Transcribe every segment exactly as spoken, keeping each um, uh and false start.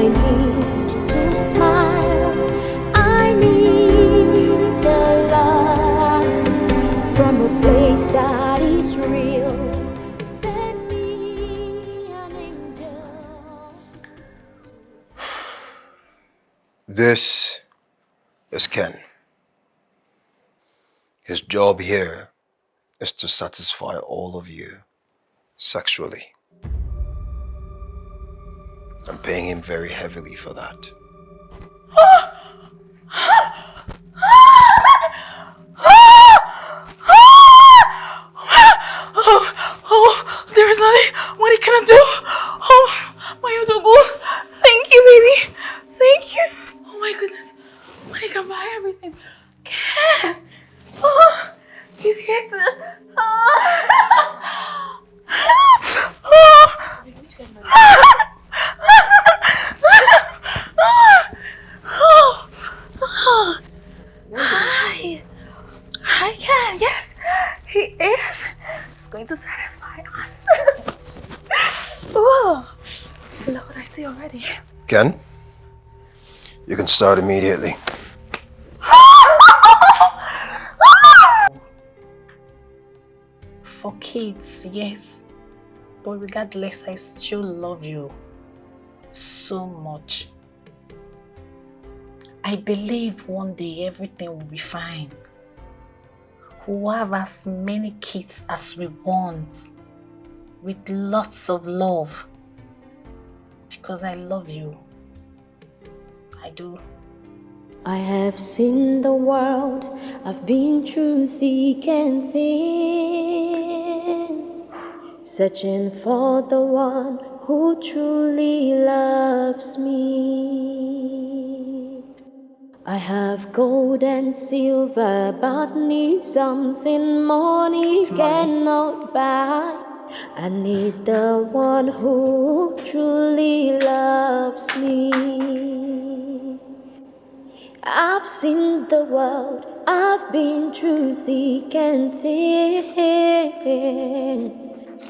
Need to smile. I need the light from a place that is real. Send me an angel. This is Ken. His job here is to satisfy all of you sexually. I'm paying him very heavily for that. Oh, oh, there is nothing money cannot do. Oh, my Odogu, thank you, baby. Thank you. Oh my goodness, money can buy everything. Ken, oh, he's here to. Oh. Oh. Hi. Hi, Ken. Yes, he is. He's going to satisfy us. Oh, Lord, I see already. Ken, you can start immediately. For kids, yes. But regardless, I still love you so much. I believe one day everything will be fine. We'll have as many kids as we want, with lots of love. Because I love you. I do. I have seen the world, I've been through thick and thin, searching for the one who truly loves me. I have gold and silver, but need something money cannot buy. I need the one who truly loves me. I've seen the world, I've been through thick and thin,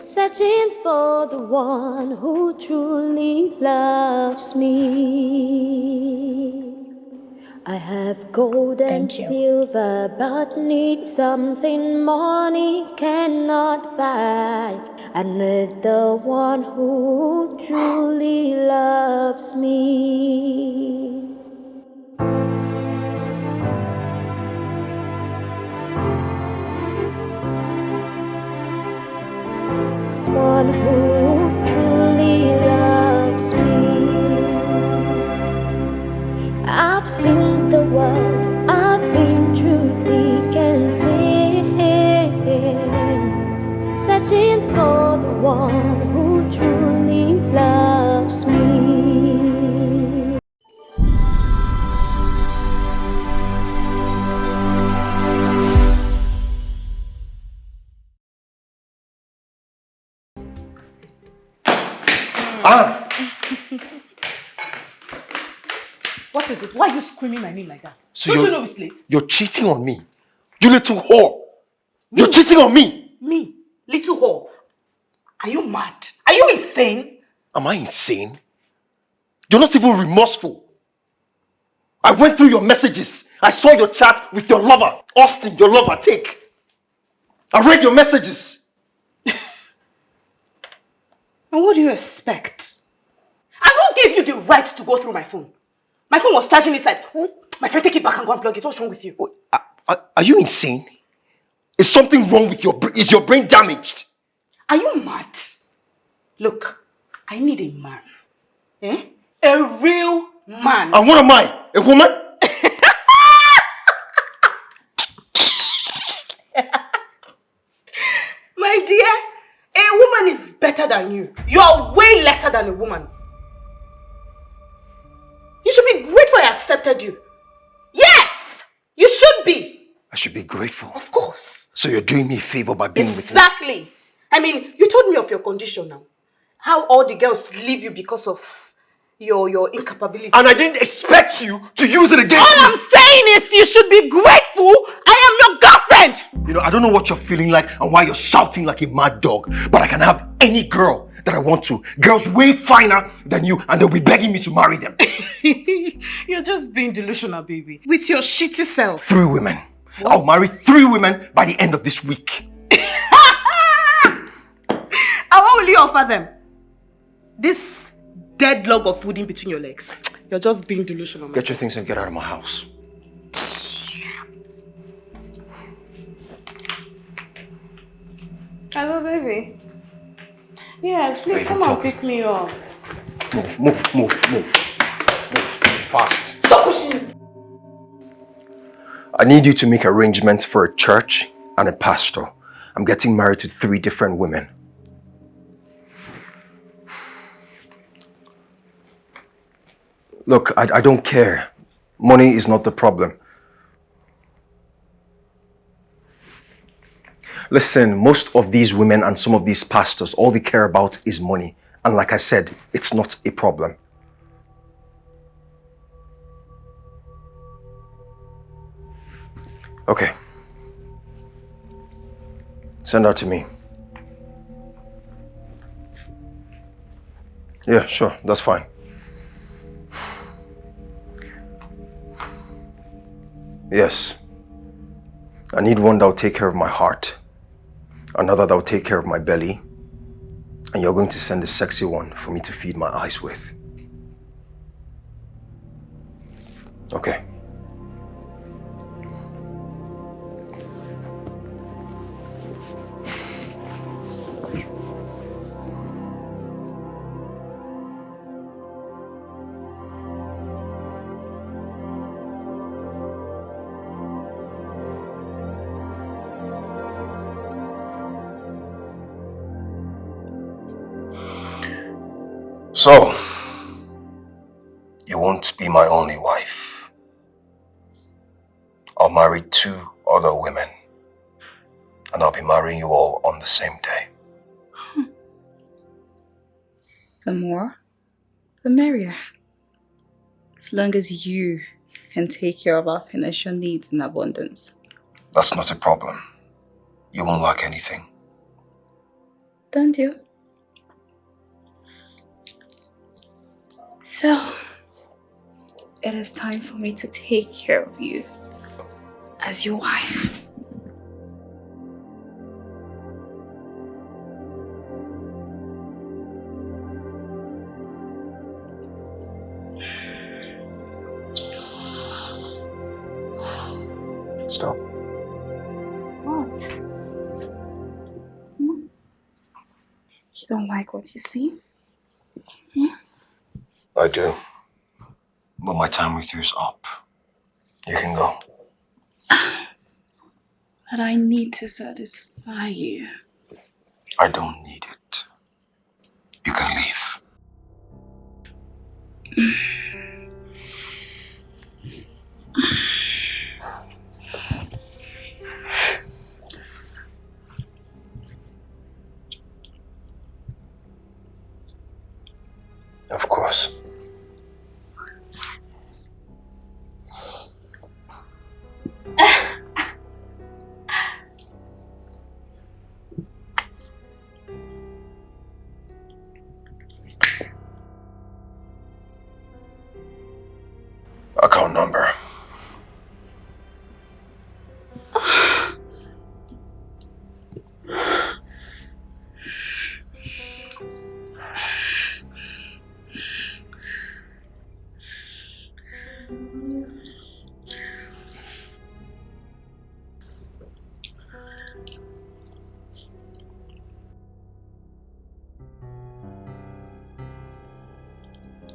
searching for the one who truly loves me. I have gold and Thank you. Silver, but need something money cannot buy. I need the one who truly loves me. One who truly loves me. I've seen the world, I've been through thick and thin, searching for the one who truly loves me. Ah! What is it? Why are you screaming my name like that? So Don't you're- you know it's late? You're cheating on me. You little whore. You're cheating on me. Me? Little whore? Are you mad? Are you insane? Am I insane? You're not even remorseful. I went through your messages. I saw your chat with your lover, Austin, your lover, take. I read your messages. And what do you expect? And who gave you the right to go through my phone? My phone was charging inside. Who- My friend, take it back and go and plug it. What's wrong with you? Are, are, are you insane? Is something wrong with your brain? Is your brain damaged? Are you mad? Look, I need a man. Eh? A real man. And what am I? A woman? My dear, a woman is better than you. You are way lesser than a woman. You should be grateful I accepted you. Yes! You should be. I should be grateful. Of course. So you're doing me a favor by being with me. Exactly. I mean, you told me of your condition now. How all the girls leave you because of your your incapability. And I didn't expect you to use it against All me. I'm saying is you should be grateful I am your girlfriend. You know, I don't know what you're feeling like and why you're shouting like a mad dog. But I can have any girl that I want to. Girls way finer than you, and they'll be begging me to marry them. You're just being delusional, baby. With your shitty self. Three women. I'll marry three women by the end of this week. And what will you offer them? This dead log of wood in between your legs. You're just being delusional, man. Get your things and get out of my house. Hello, baby. Yes, please Wait, come I'm and talking. Pick me up. Move, move, move, move. Move. Fast. Stop pushing me. I need you to make arrangements for a church and a pastor. I'm getting married to three different women. Look, I, I don't care. Money is not the problem. Listen, most of these women and some of these pastors, all they care about is money. And like I said, it's not a problem. Okay. Send that to me. Yeah, sure, that's fine. Yes. I need one that'll take care of my heart, another that'll take care of my belly, and you're going to send the sexy one for me to feed my eyes with. Okay. So, you won't be my only wife. I'll marry two other women, and I'll be marrying you all on the same day. The more, the merrier. As long as you can take care of our financial needs in abundance. That's not a problem. You won't lack anything. Done deal. So, it is time for me to take care of you as your wife. Stop. What? Hmm? You don't like what you see? I do. But my time with you is up. You can go. But I need to satisfy you. I don't need it. You can leave. Of course. Account number.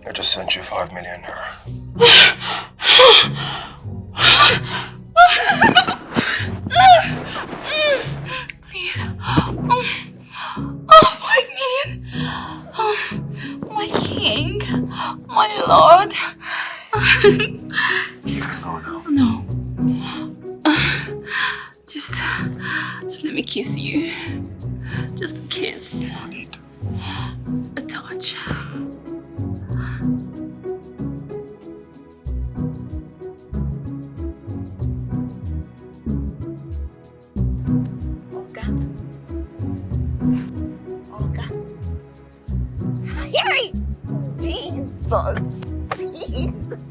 I just sent you five million naira. Please. Oh, oh, five million. Oh, my king, my lord. Just No, no. No. Just, just let me kiss you. Just a kiss. No need. A touch. Jesus. Jesus.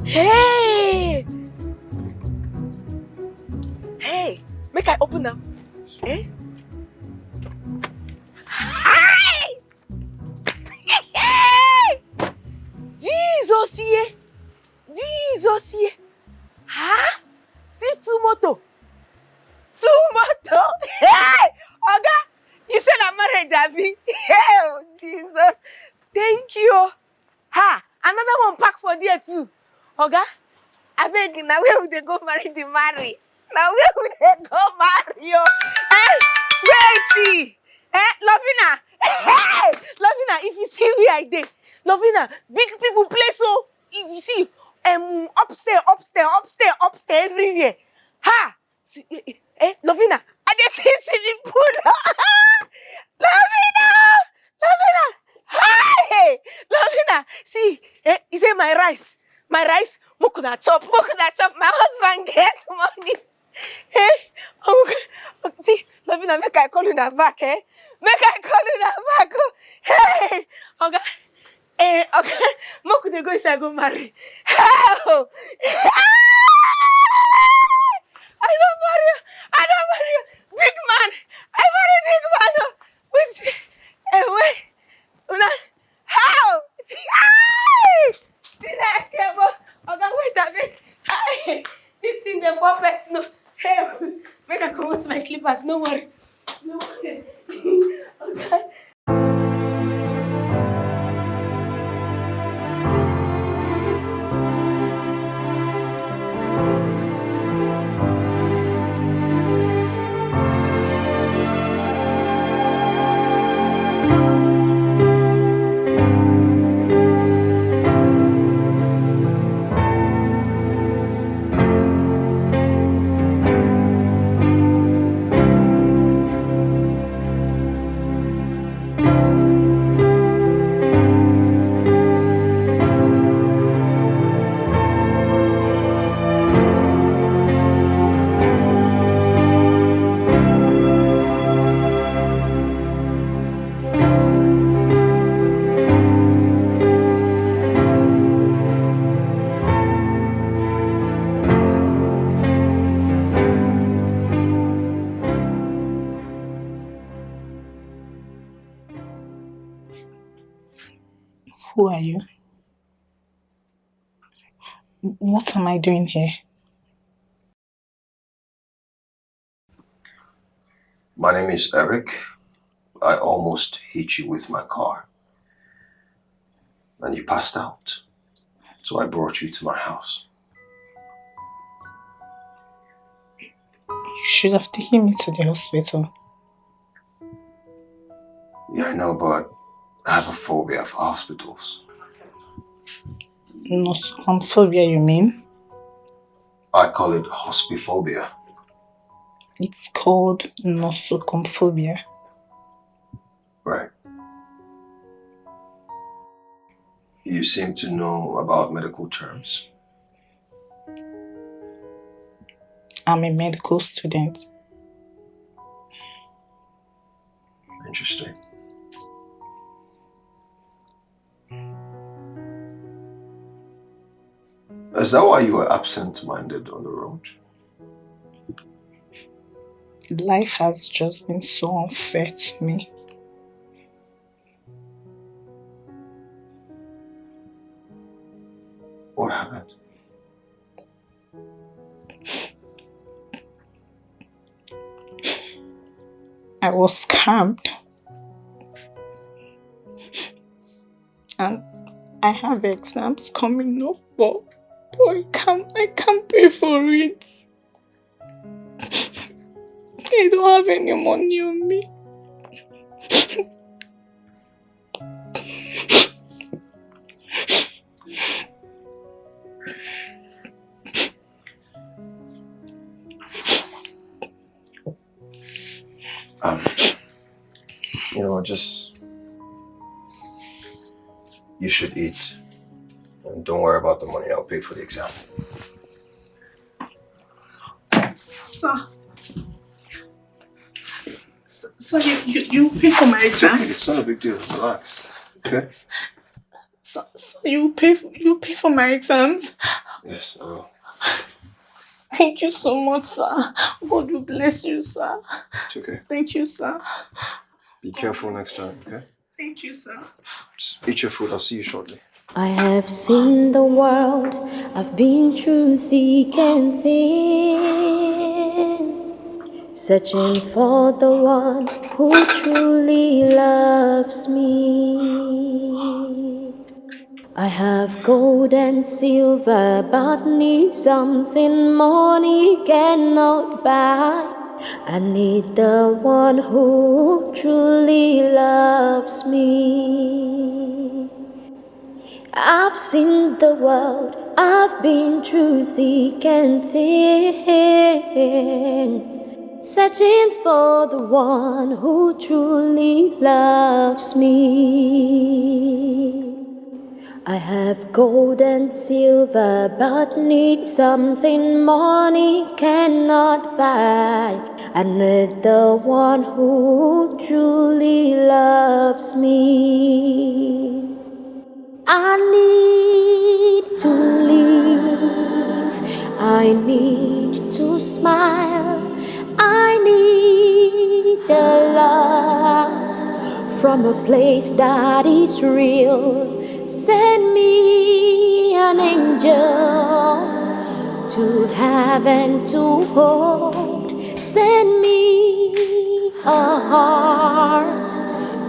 Hey! Hey! Make I open am. Eh? Hi! Jesus, yeah. Jesus, yeah. Huh? See two motor. Two motor. Hey! Oga, you say na marriage, abi? Hey, oh, Jesus. Thank you. Ha! Another one park for there too. Oga, abeg, na where we dey go marry the marry? Na where we dey go marry o? Eh, wait! Eh, Lovina! Hey! Lovina, if you see where I dey, Lovina, big people place o. If you see, um, upstairs, upstairs, upstairs, upstairs, everywhere. Ha! See, eh, eh, eh, Lovina, I dey see swimming pool. Lovina! Lovina! Hi! Lovina! See, eh, is it my rice? My rice? Make una chop, make una chop. My husband get money. Eh? Oh, oh, see, Lovina, make I call una back, eh? Make I call una back. Oh. Hey! Oga, eh, Oga, make we dey go inside go marry. Hell! I don marry you. I don marry you. Big man. I marry big man. Oh. Wait. Eh, wait. Una. How? Hey! See that cable? Oga, wait a bit. Hey! This thing dey for person. Oh. Hey, make I comot my slippers. No worry. No worry. Oga. Who are you? What am I doing here? My name is Eric. I almost hit you with my car. And you passed out. So I brought you to my house. You should have taken me to the hospital. Yeah, I know, but I have a phobia of hospitals. Nosocophobia, you mean? I call it hospiphobia. It's called nosocophobia. Right. You seem to know about medical terms. I'm a medical student. Interesting. Is that why you were absent-minded on the road? Life has just been so unfair to me. What happened? I was scammed. And I have exams coming up, but, but I can't, I can't pay for it. I don't have any money on me. Um, you know, just, you should eat. And don't worry about the money. I'll pay for the exam. Sir. Sir, sir, you, you, you pay for my exam? It's okay. It's not a big deal. Relax. Okay? Sir, sir, you pay for, you pay for my exams. Yes, I will. Thank you so much, sir. God will bless you, sir. It's okay. Thank you, sir. Be careful next time, okay? Thank you, sir. Just eat your food. I'll see you shortly. I have seen the world, I've been through thick and thin, searching for the one who truly loves me. I have gold and silver, but need something money cannot buy. I need the one who truly loves me. I've seen the world, I've been through thick and thin, searching for the one who truly loves me. I have gold and silver, but need something money cannot buy. I need the one who truly loves me. I need to live. I need to smile. I need a love from a place that is real. Send me an angel to heaven to hold. Send me a heart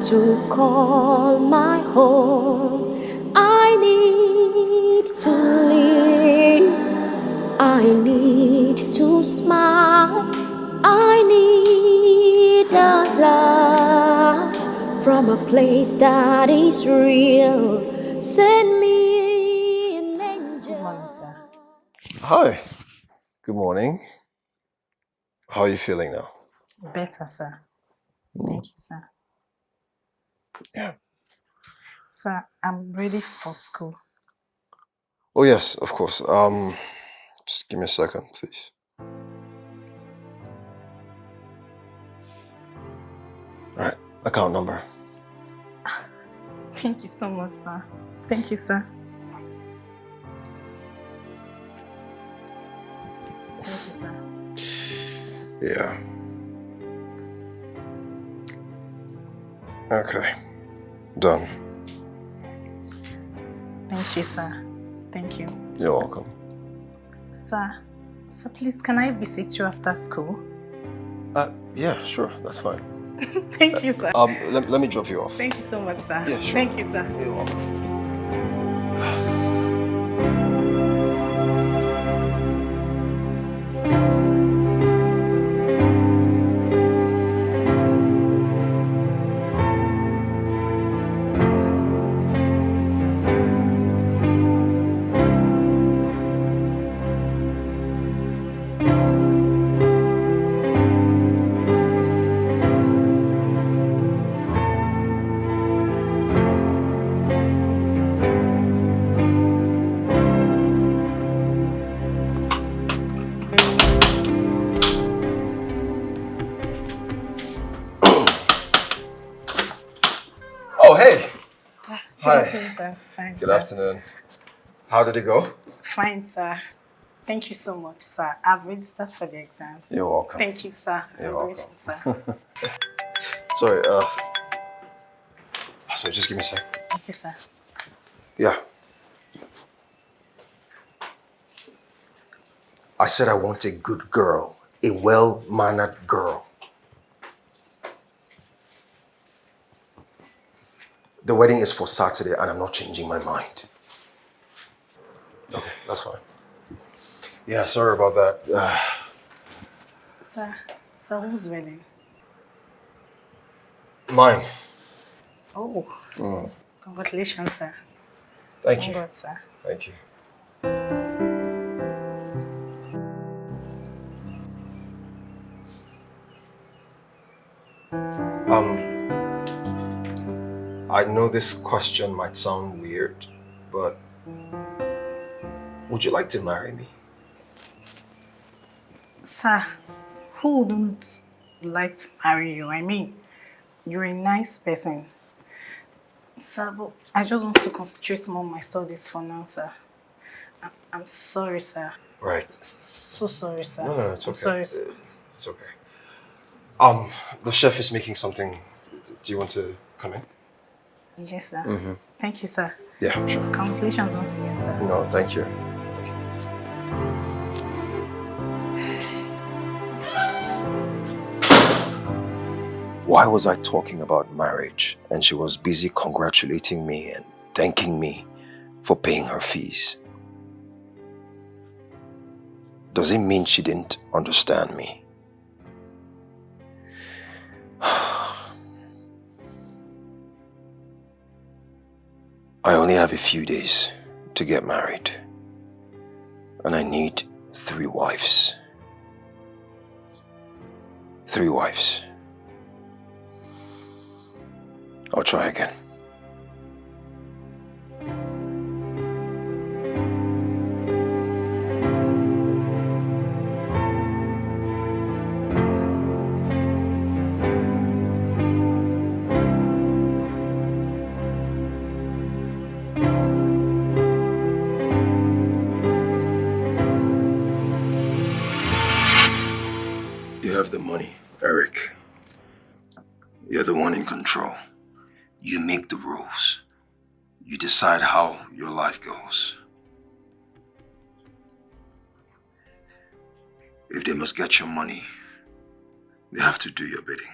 to call my home. I need to live. I need to smile. I need a love from a place that is real. Send me an angel. Good morning, sir. Hi. Good morning. How are you feeling now? Better, sir. Thank you, sir. Yeah. Sir, I'm ready for school. Oh yes, of course. Um, just give me a second, please. All right, account number. Thank you so much, sir. Thank you, sir. Thank you, sir. Yeah. Okay. Done. Thank you, sir. Thank you. You're welcome. Sir, sir, please, can I visit you after school? Uh, yeah, sure, that's fine. Thank you, sir. Um, let, let me drop you off. Thank you so much, sir. Yeah, sure. Thank you, sir. You're welcome. Oh, hey. Hi. Good afternoon, sir. Fine, Good sir. Afternoon. How did it go? Fine, sir. Thank you so much, sir. I've registered for the exams. You're welcome. Thank you, sir. You're I'm welcome. Grateful, sir. Sorry, uh, sorry, just give me a sec. Okay, sir. Yeah. I said I want a good girl, a well-mannered girl. The wedding is for Saturday, and I'm not changing my mind. Okay, that's fine. Yeah, sorry about that. Uh, Sir, sir, whose wedding? Mine. Oh, Mm. Congratulations, sir. Thank you. Congrats, sir. Thank you. Um, I know this question might sound weird, but would you like to marry me? Sir, who wouldn't like to marry you? I mean, you're a nice person. Sir, but I just want to concentrate more on my studies for now, sir. I'm, I'm sorry, sir. Right. So sorry, sir. No, no, it's I'm okay. Sorry, sir. Uh, It's okay. Um, the chef is making something. Do you want to come in? Yes, sir. Mm-hmm. Thank you, sir. Yeah, sure. Congratulations once again, sir. No, thank you. Why was I talking about marriage and she was busy congratulating me and thanking me for paying her fees? Does it mean she didn't understand me? I only have a few days to get married. And I need three wives. Three wives. I'll try again. You have the money, Eric. You're the one in control. You make the rules. You decide how your life goes. If they must get your money, they have to do your bidding.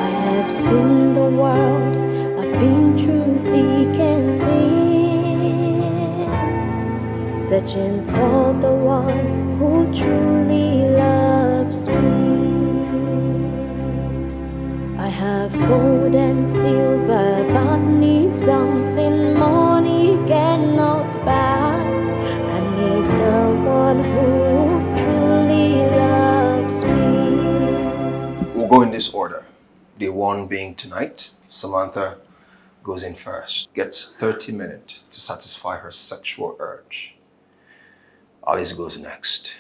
I have seen the world, I've been through thick and thin, searching for the one who truly loves me. I have gold and silver, but need something money cannot buy. I need the one who truly loves me. We'll go in this order. Day one being tonight, Samantha goes in first, gets thirty minutes to satisfy her sexual urge. Alice goes next.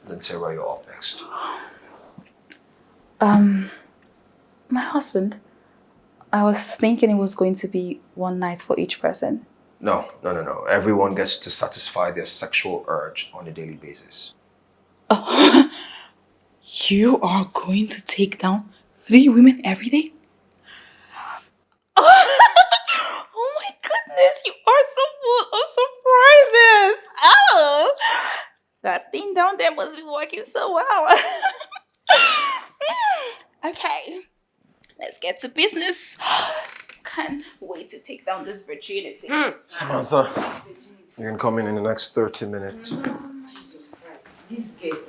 Then Sarah, you're up next. Um, my husband, I was thinking it was going to be one night for each person. No, no, no, no. Everyone gets to satisfy their sexual urge on a daily basis. You are going to take down three women every day? Oh my goodness, you are so full of surprises. Oh, that thing down there must be working so well. Okay, let's get to business. Can't wait to take down this virginity. Samantha, you can come in in the next thirty minutes. Jesus Christ. This girl.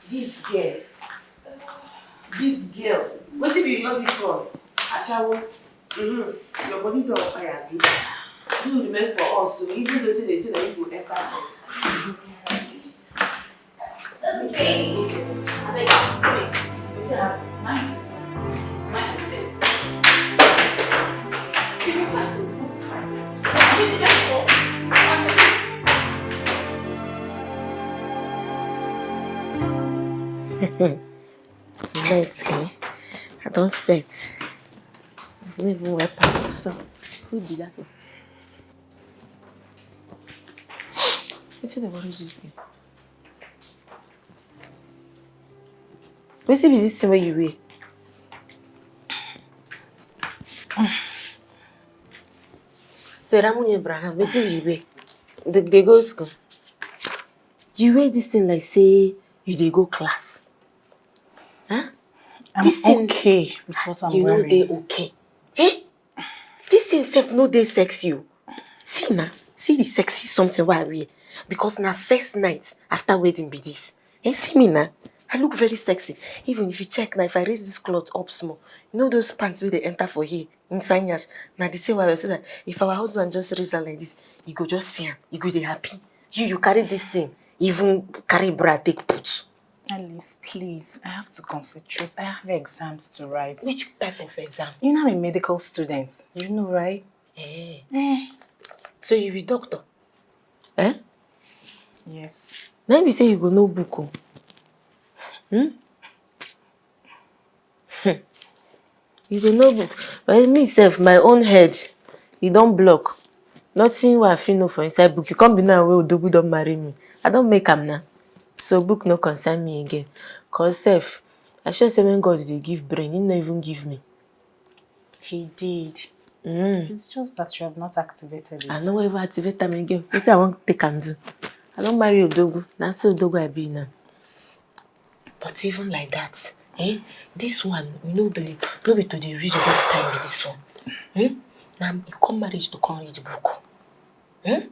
This girl. This girl. Wetin be all this one? Ashawo. Mm-hmm. Your body don fire, abi? You remain for us, so even though say they say that you go enter first. Baby, abeg, wait. Wetin happen? Mind yourself. Mind yourself. See, look at you, look at you. You did that for. Tonight, eh? I don set. I no even wear pants, so who be that one? Wetin dey worry this girl? Wetin be this thing wey you wear? Sarah Munye Abraham, wetin you wear? Dey dey go school. You wear this thing like say you dey go class. Huh? I'm This thing- okay with what I'm You know wearing. They okay. Eh? This thing sef no dey sexy o. See na, see the sexy something wey I wear. Because na first night after wedding be this. Eh, see me na. I look very sexy. Even if you check now, if I raise this cloth up small, you know those pants wey dey enter for here, inside yansh, na the same way I wear, so that if our husband just raise am like this, you go just see am, you go dey happy. You, you carry this thing, even carry bra take put. Alice, please, I have to concentrate. I have exams to write. Which type of exam? You know I'm a medical student. You know, right? Eh. Eh. So you be doctor? Eh? Yes. Maybe say you go no book. Oh. Hmm? Hmm. You go no book. But me sef, my own head, e don block. Nothing wey I fit know for inside book. You come be now wey Odogwu don marry me. I don make am now. So book no concern me again. Cause sef, I sure say when God dey give brain, he no even give me. He did. Mm. It's just that you have not activated it. I no ever activate am again. Wetin I wan take am do? I don marry Odogwu. Na so Odogwu I be now. But even like that, eh, this one, you know, the, no be to dey read book time be this one. Hmm? Now you come marriage to come read book. Hmm?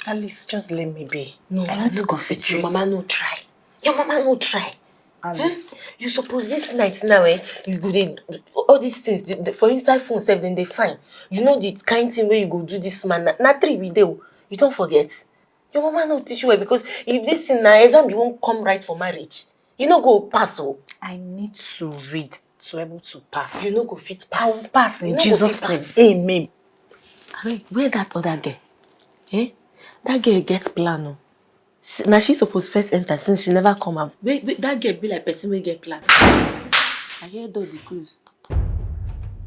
Alice, just let me be. No, I, I need to concentrate. Your mama no try. Your mama no try. Alice. Eh? You suppose this night now, eh? You go dey all these things the, the, for inside phone sef, then they fine. You know the kind thing where you go do this man na, na three we dey. You don't forget. Your mama no teach you well because if this thing na exam you won't come right for marriage, you no go pass. Oh. I need to read to able to pass. You no go fit pass. I will pass in Jesus' name. Amen. Abeg, where that other girl? Eh? That girl gets plan. Oh. Now she supposed first enter since she never come out. Wait, wait, that girl be like person wey get plan. I hear door dey close.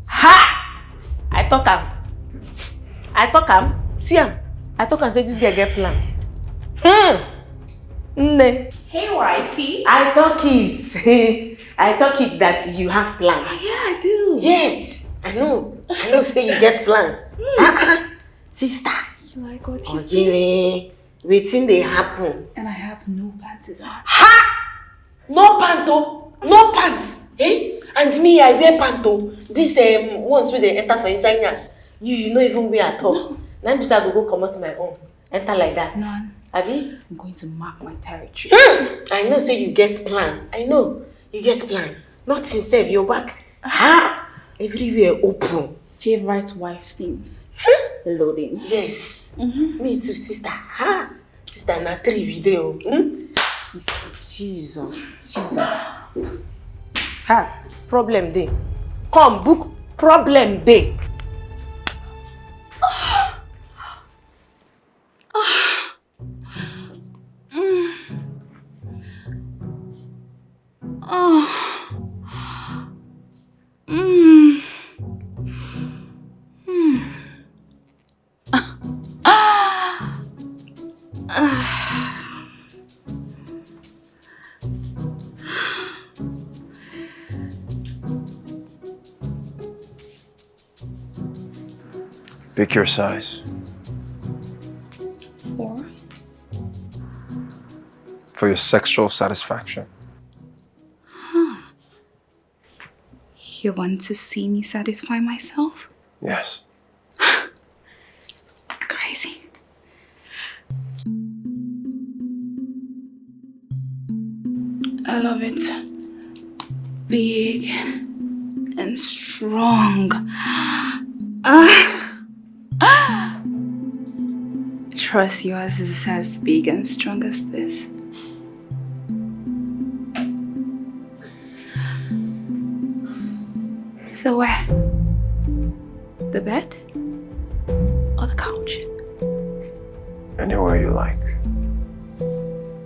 Ha! I talk am. I talk am. See am. I talk am say this girl get plan. Hmm. Nne. Hey, wifey. I talk it. I talk it that you have plan. Oh, yeah, I do. Yes, I know. I know say you get plan. Hmm. Ah, ah. Sister. You like what you see? Wetin dey happen? And I have no panties on. Ha! No pant o! No pant! Eh? And me, I wear pant o. These um, ones wey dey enter for inside nyash, you, you no even wear at all. No. Na im be say I go go comot my own. Enter like that. None. Abi? I'm going to mark my territory. Hmm! I know say you get plan. I know. You get plan. Nothing sef, your back. Ha! Everywhere open. Favorite wife things. Loading. Yes. Mm-hmm. Me too, sister. Ha! Sister, na three we dey o. Hmm? Jesus, Jesus. Ha! Problem dey. Come, book problem dey. Pick your size. Four. For your sexual satisfaction. Huh. You want to see me satisfy myself? Yes. Crazy. I love it. Big and strong. Ah. Trust yours is as big and strong as this. So where? The bed? Or the couch? Anywhere you like.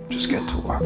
Just get to work.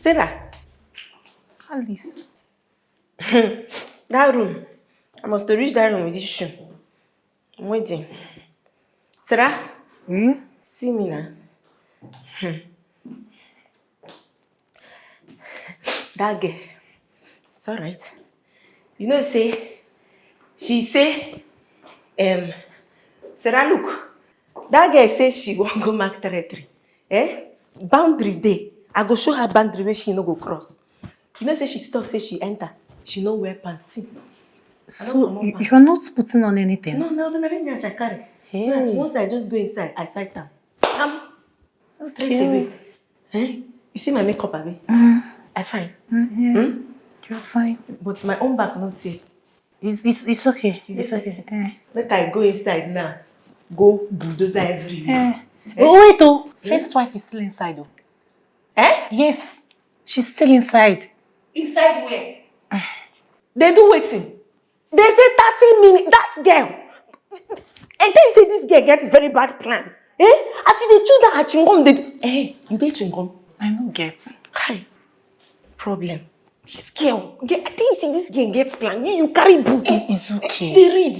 Sarah. Alice. That room. I must to reach that room with this shoe. I'm waiting. Sarah? Hmm? See me now. Hmm. That girl. It's alright. You know, say, she say, um, Sarah, look, that girl say she wan go mark territory. Eh? Boundary dey. I go show her boundary wey she no go cross. You know say she talk say she enter, she no wear pants. See, I no So comot you, pants. You're not putting on anything? No, na ordinary nyash I carry. So that Hey. Once I just go inside, I sight am. Am, straight Okay. Away. Eh? You see my makeup, abi? I fine. Mm, yeah. Hmm? You're fine. But my own back not here. It's, it's, it's okay. You It's get okay. It? Eh. Make I go inside now. Go bulldozer everywhere. Eh. Eh? Oh, wait, oh. First wife is still inside, oh. Eh? Yes, she's still inside. Inside where? They do waiting. They say thirty minutes. That girl. I tell you, say this girl gets very bad plan. Eh? As she dey chew that her chewing gum, dey do, eh? You dey chewing gum? I no get. Hi. Problem. This girl, girl, I think say this girl gets plan. You, you carry book. It is okay. They read.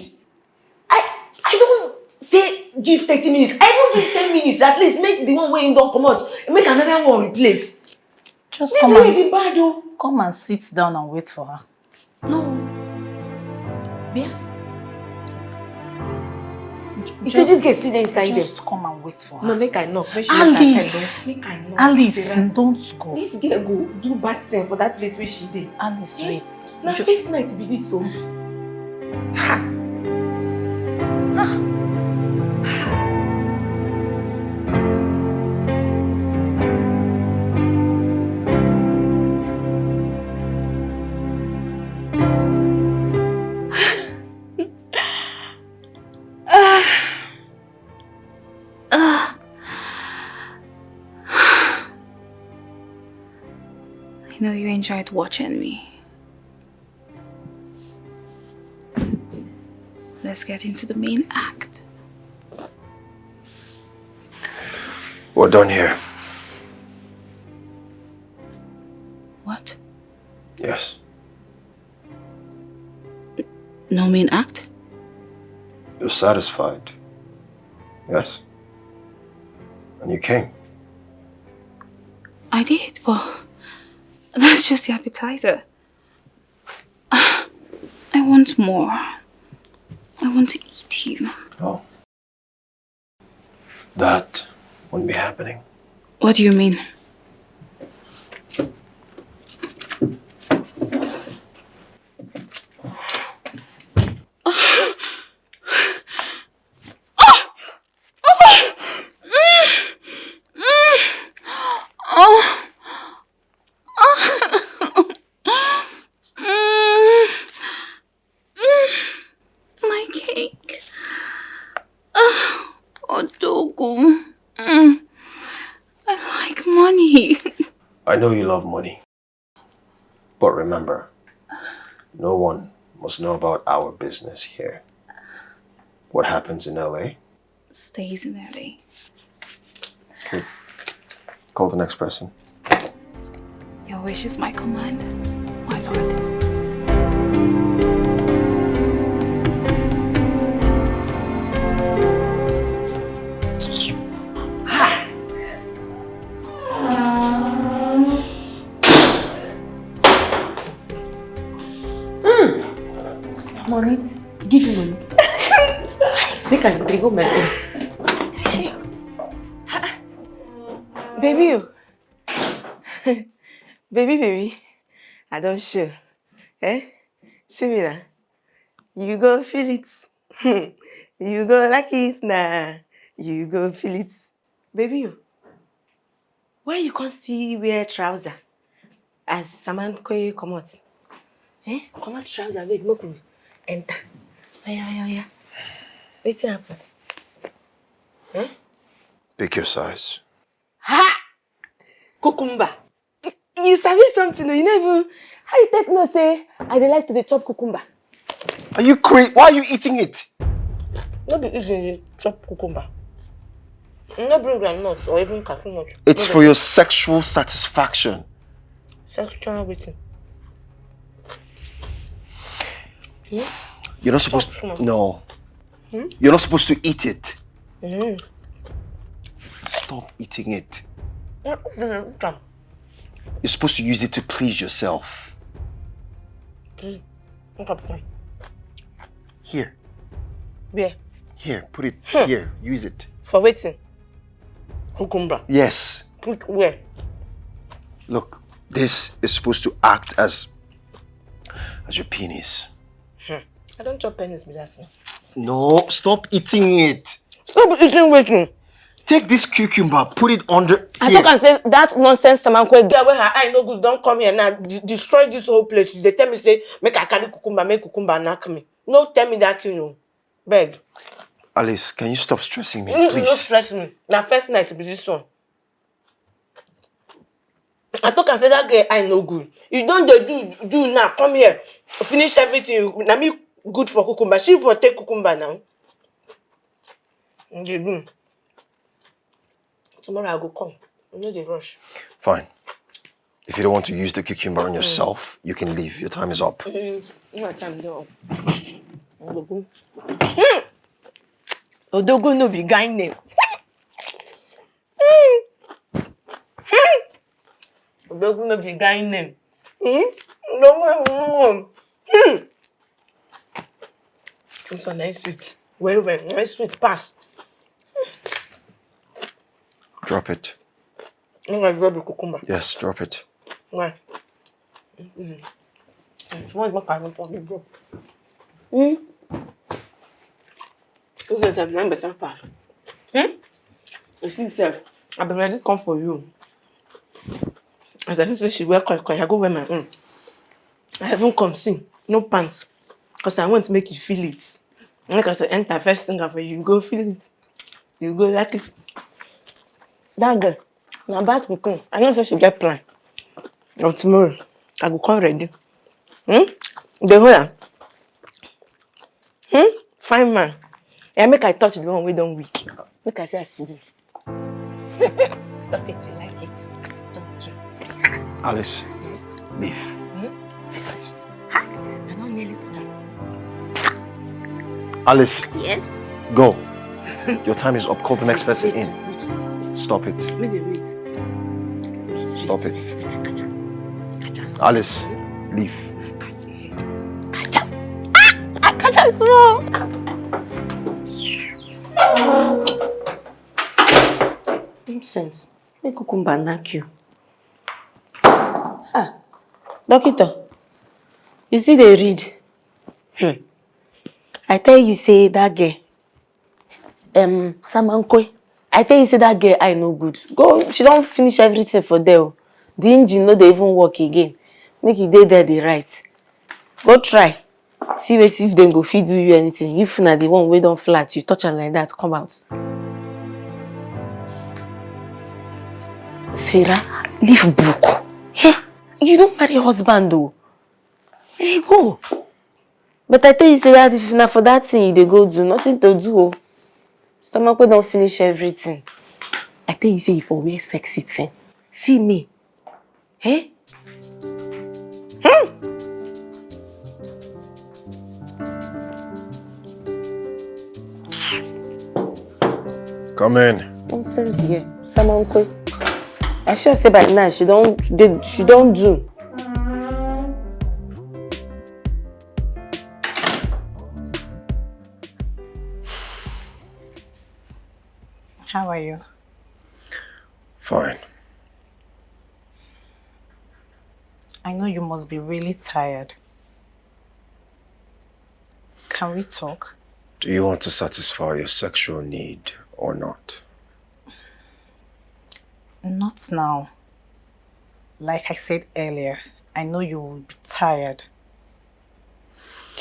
I I don't say give thirty minutes. I even give ten minutes. At least make the one wey you don comot, make another one replace. Just This come and lady bad, oh. Come and sit down and wait for her. No. Where? You say this girl still dey inside there. Just come and wait for her. No, make I knock. Make she knock her Alice. Time, don't. Make I knock. Alice, Sarah, don't go. This girl go do bad thing for that place where she dey. Alice, eh? Wait. Na Ju- first night be this, so. Ha! Ha! I know you enjoyed watching me. Let's get into the main act. We're done here. What? Yes. No main act? You're satisfied. Yes. And you came. I did, but that's just the appetizer. I want more. I want to eat you. Oh. That won't be happening. What do you mean? My cake. Ugh, Odogo. Mm. I like money. I know you love money. But remember, no one must know about our business here. What happens in L A stays in L A. Okay. Call the next person. Your wish is my command, my lord. Money. Give me money. Make I drink my own. Baby, you. Baby, baby. I don't show. Eh? See me now. You go feel it. You go like it now. You go feel it. Baby, you. Why you can't still wear trouser? As Saman Koye come out. Eh? Come out trouser, wait, make we enter. Oya, oya, oya. Wetin happen? Eh? Pick your size. Ha! Cucumber. Y-, you sabi something, oh, you no even, how you take know say I dey like to dey chop cucumber? Are you crazy? Why are you eating it? No be easy you chop cucumber. You no bring groundnut or even cashew nut. It's for your sexual satisfaction. Sexual wetin? You're not supposed to. No. You're not supposed to eat it. Stop eating it. You're supposed to use it to please yourself. Here. Where? Here, put it here. Use it. For waiting. Cucumber. Yes. Put where? Look, this is supposed to act as as your penis. I don't chop penis with that thing. No, stop eating it. Stop eating wetin? Take this cucumber, put it under. I here. Talk and say that nonsense Tamankwe girl wey her eye no good don come here now de- destroy this whole place. She dey tell me say make I carry cucumber, make cucumber knack me. No tell me that thing o. Beg. Alice, can you stop stressing me, please? No stress me. Na first night be this one. I talk and say that girl eye no good. You don dey do do now. Come here. Finish everything. You, na me good for cucumber. She for take cucumber now. You dey do. Tomorrow I go come. You no dey rush. Fine. If you don't want to use the cucumber on yourself, you can leave. Your time is up. Mm, your time is up. Odogun. Hmm. Odogun no be guy name. Hmm. Hmm. Odogun no be guy name. Hmm. No one. Hmm. This one nice sweet. Well, well, nice sweet pass. Drop it. No, I drop the cucumber. Yes, drop it. Why? Mm-hmm. If you want to drop, drop. Hmm. Who says I'm not better pass? Hmm? You see, self, I've been ready to come for you. As I say she wear koi koi, I go wear my own. I haven't come see, no pants, because I want to make you feel it. Like I said, enter first thing for you, you go feel it. You go like it. That girl, na bad pikin. I know say she get plan. Of tomorrow, I go come ready. Hmm? The whole am. Hmm? Fine man. Yeah, make I touch the one wey don weak. Make I see as e be. Stop it, you like it. Don't try. Alice, yes, leave. Hmm? Next. Ha! I don't nearly touch her. Alice. Yes. Go. Your time is up. Call the next person in. Stop it. Stop it. Alice, leave. Catch am. Ah! I catch am small. Nonsense. Make cucumber knack you. Ah, doctor, you see they read. Hmm. I tell you say that girl, um, Samankwe. I tell you say that girl eye no good. Go, she don't finish everything for there. The engine no dey even work again. Make e dey there dey right. Go try. See wait if dem go fit do you anything. If na the one wey don flat, you touch am like that, come out. Sarah, leave book. Hey, you don't marry husband though. Hey, go. But I tell you say that if na for that thing you dey go do, nothing to do o. Stomach wey don finish everything. I tell you say you for wear sexy thing. See me. Eh? Hmm. Come in. Nonsense here. Someone quick. I sure say by now she don't, they, she don't do. How are you? Fine. I know you must be really tired. Can we talk? Do you want to satisfy your sexual need or not? Not now. Like I said earlier, I know you will be tired.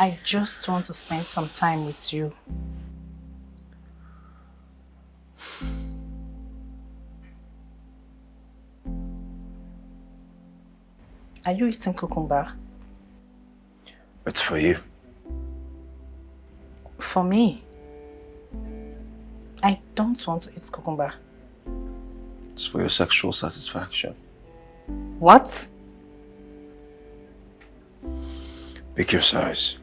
I just want to spend some time with you. Are you eating cucumber? It's for you. For me? I don't want to eat cucumber. It's for your sexual satisfaction. What? Pick your size.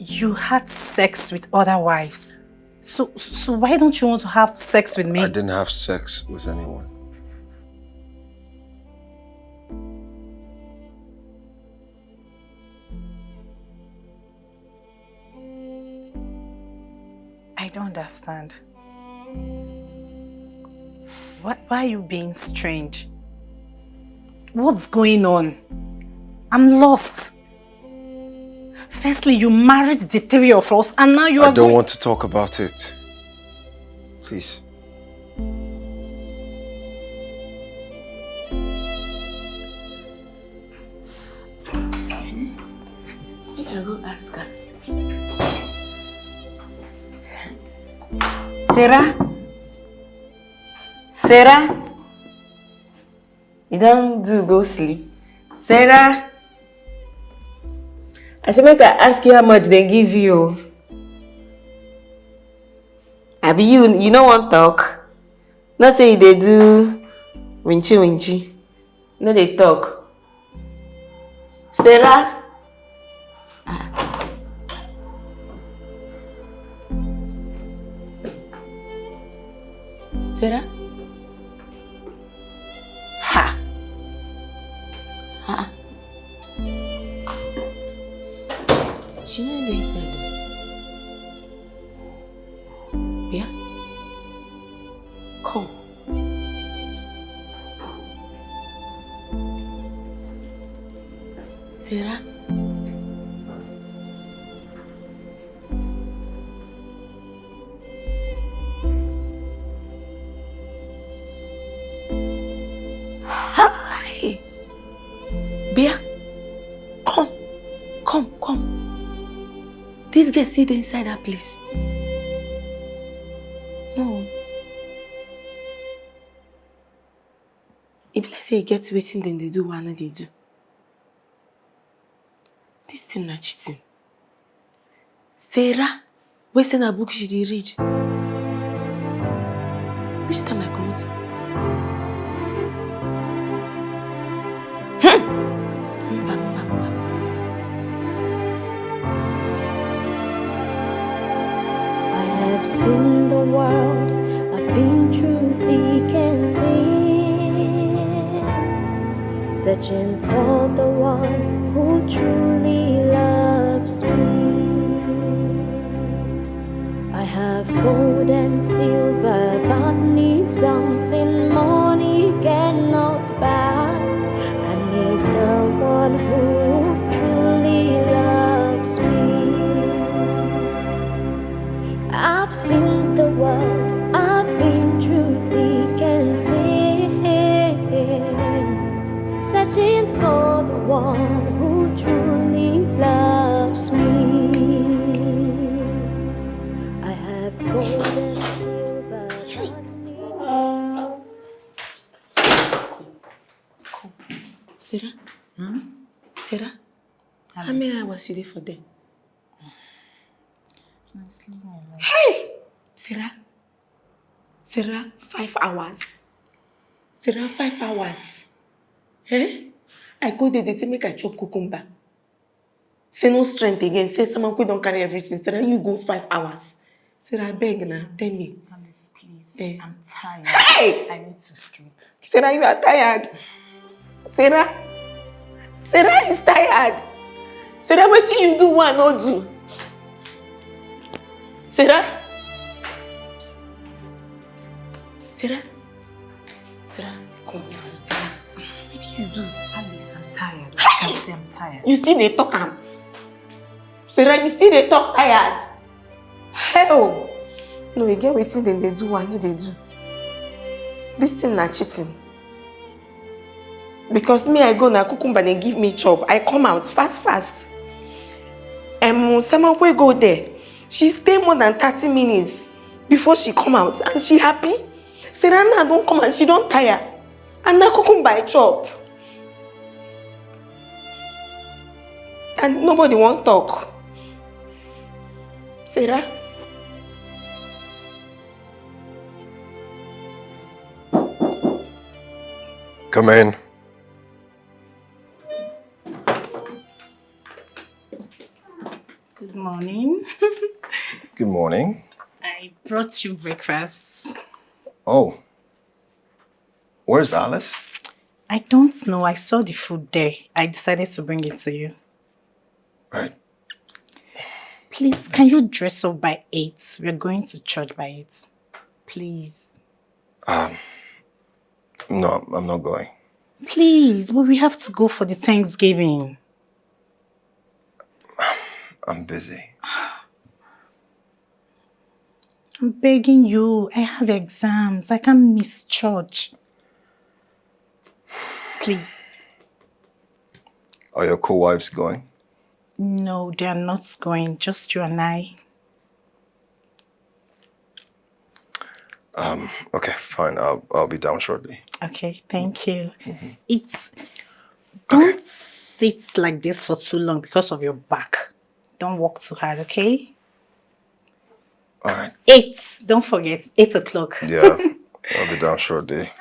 You had sex with other wives. So, so why don't you want to have sex with me? I didn't have sex with anyone. I don't understand. Why, why are you being strange? What's going on? I'm lost. Firstly, you married the three of us, and now you I are don't going... want to talk about it. Please. Make I go ask her. Sarah? Sarah? You don do go sleep? Sarah? I say make I ask you how much dem give you o. Abi you, you no wan talk? No say you dey do winchy winchy. No dey talk. Sarah? Ah. Sarah? Ha! Ha! She no dey inside o. Yeah? Come. Sarah? Hi! Bia, come, come, come. This girl still dey inside that place. No. E be like say e get wetin dem dey do wey I no dey do. This thing na cheating. Sarah, wey say na book she dey read. Which time I comot? Hmm. Mba, mba, mba. I have seen the world, I've been through thick and thin, searching for the one who truly loves me. I have gold and silver, but need something money cannot buy. I need the one who truly loves me. I've seen the world, I've been through thick and thin, searching for the one who truly loves me. I have gold and silver, but need... Sarah? Hmm? Sarah? How many hours you dey for there? Just leave me alone. Hey! Sarah? Sarah, five hours. Sarah, five hours. Eh? I go there, dem say make I chop cucumber. Say no strength again. Say someone could don carry everything. Sarah, you go five hours. Sarah, abeg na, tell me. Alice, please. Eh. I'm tired. Hey! I need to sleep. Sarah, you are tired. Sarah? Sarah is tired. Sarah, wetin you do wey I no do? Sarah? Sarah? Sarah, come down, Sarah. Wetin you do? Alice, I'm tired. Hey! You can see I'm tired. You still dey talk am? Sarah, you still dey talk tired? Hell! No, e get wetin dem dey do wey I no dey do. This thing na cheating. Because me, I go, na cucumber dem give me chop. I come out fast fast. Um, Sama wey go there, she stay more than thirty minutes before she come out, and she happy. Sarah now don come and she don tire. And na cucumber I chop. And nobody wan talk. Sarah? Come in. Good morning. What's your breakfast? Oh, where's Alice? I don't know. I saw the food there. I decided to bring it to you. Right. Please, can you dress up by eight? We're going to church by eight. Please. Um, no, I'm not going. Please, but we have to go for the Thanksgiving. I'm busy. I'm begging you. I have exams. I can't miss church. Please. Are your co-wives going? No, they are not going. Just you and I. Um, okay, fine. I'll I'll be down shortly. Okay, thank you. It's don't sit like this for too long because of your back. Don't work too hard, okay? All right. Eight. Don't forget, eight o'clock. Yeah, I'll be down shortly.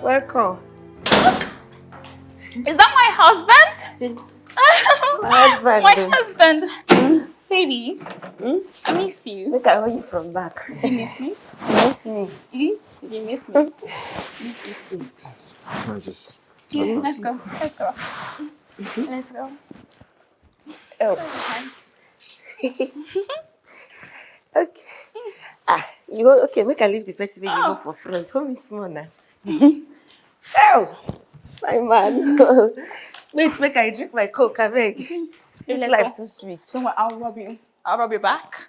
Welcome. Is that my husband? My husband. My husband. Baby, I missed you. Look at you from back. You miss me? Miss me. Mm? You miss me? Miss you too. Can I just Yeah, let's go. Let's go. Let's go. Oh. Okay. Ah, you go, okay, make I leave the person wey you go for front. Hold me small now. Oh, my man. Wait, make I drink my Coke, abeg. This life too sweet. Don't worry, I'll rub you. I'll rub your back.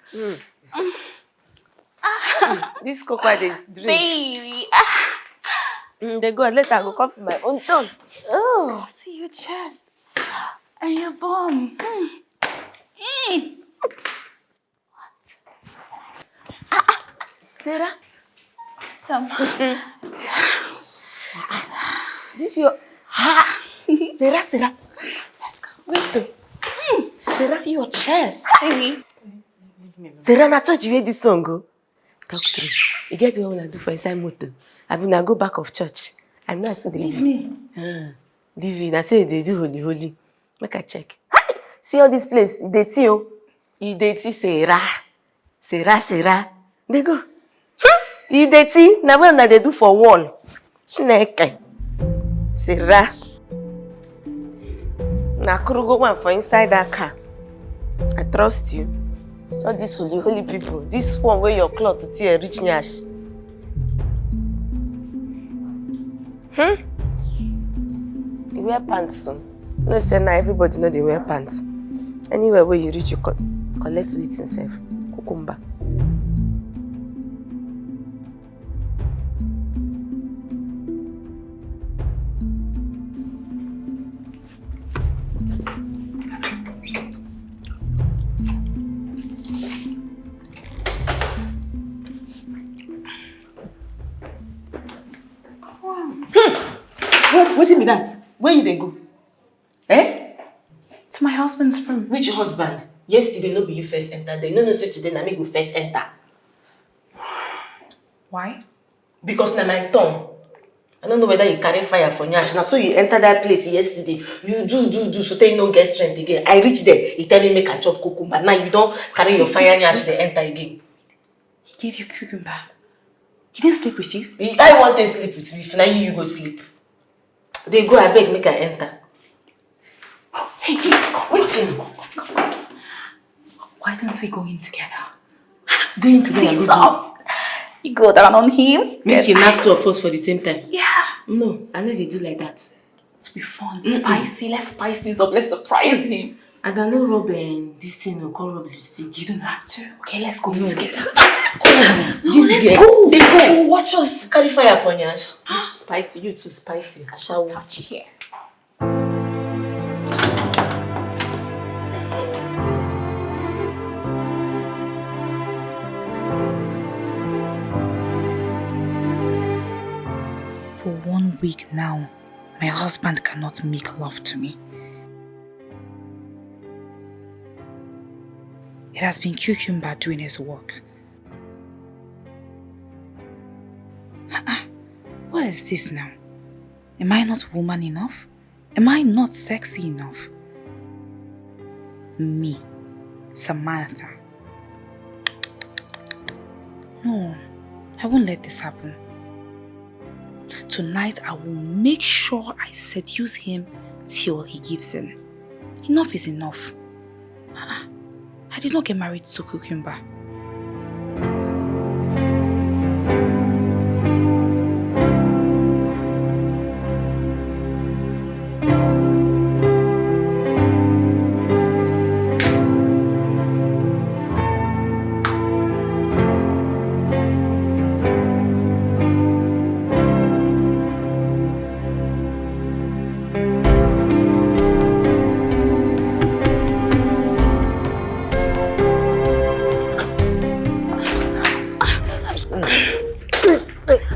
This Coke I dey drink. Baby. Mm, dey go, later I go come for my own turn. Oh, see your chest and your bum. Mm. Mm. What? Sarah? Some. This your ha. Sarah, Sarah. Let's go. Wait, oh. Mm. Sarah, see your chest. Baby. Sarah, na church you hear this song go? Talk true. You get what una do for inside motor? I mean, I go back of church. I know I see the. Leave me. Ah, D V, na say they do holy holy. Make I check. See all this place, e dey tea o. E dey tea, Sarah. Sarah, Sarah. Dey go. E dey tea, na where una dey do for wall. Chineke. Sarah. Na krugo one for inside that car. I trust you. All these holy, holy people. This one where your cloth tear reach nyash. Hmm? You wear pants so. No say now everybody know they wear pants. Anywhere where you reach, you co- collect with himself. Cucumber. Hmm. What, wetin be that? Where you dey go? Eh? To my husband's room. Which husband? Yesterday no be you first enter there. You no know say today na me go first enter. Why? Because na my turn. I don't know whether you carry fire for nyash. Na so you enter that place yesterday. You do, do, do, so tey you no get strength again. I reach there, you tell me make I chop cucumber. Now you don carry your fire nyash dey enter again. He gave you cucumber. He didn't sleep with you? He, I want to sleep with me. If na you, you go sleep. Dey go, abeg, make I enter. Hey, hey, come, wetin? Come, come, come, come. Why don't we go in together? Going together, please, go do. Um, you go down on him. Make he knack two of us for the same time. Yeah. No, I no dey do like that. Let's be fun, spicy. Let's spice things up. Let's surprise him. And I no rub, um, this thing, no, come rub lipstick. You don't have to. Okay, let's go in together. No. Come on. No, this let's girl. Go. Dey go. Watch us carry fire for nyash. You spicy, you too spicy. Ashawo. Touch here. For one week now, my husband cannot make love to me. It has been cucumber doing his work. Uh-uh. What is this now? Am I not woman enough? Am I not sexy enough? Me, Samantha. No, I won't let this happen. Tonight, I will make sure I seduce him till he gives in. Enough is enough. Ah, I did not get married to cucumber.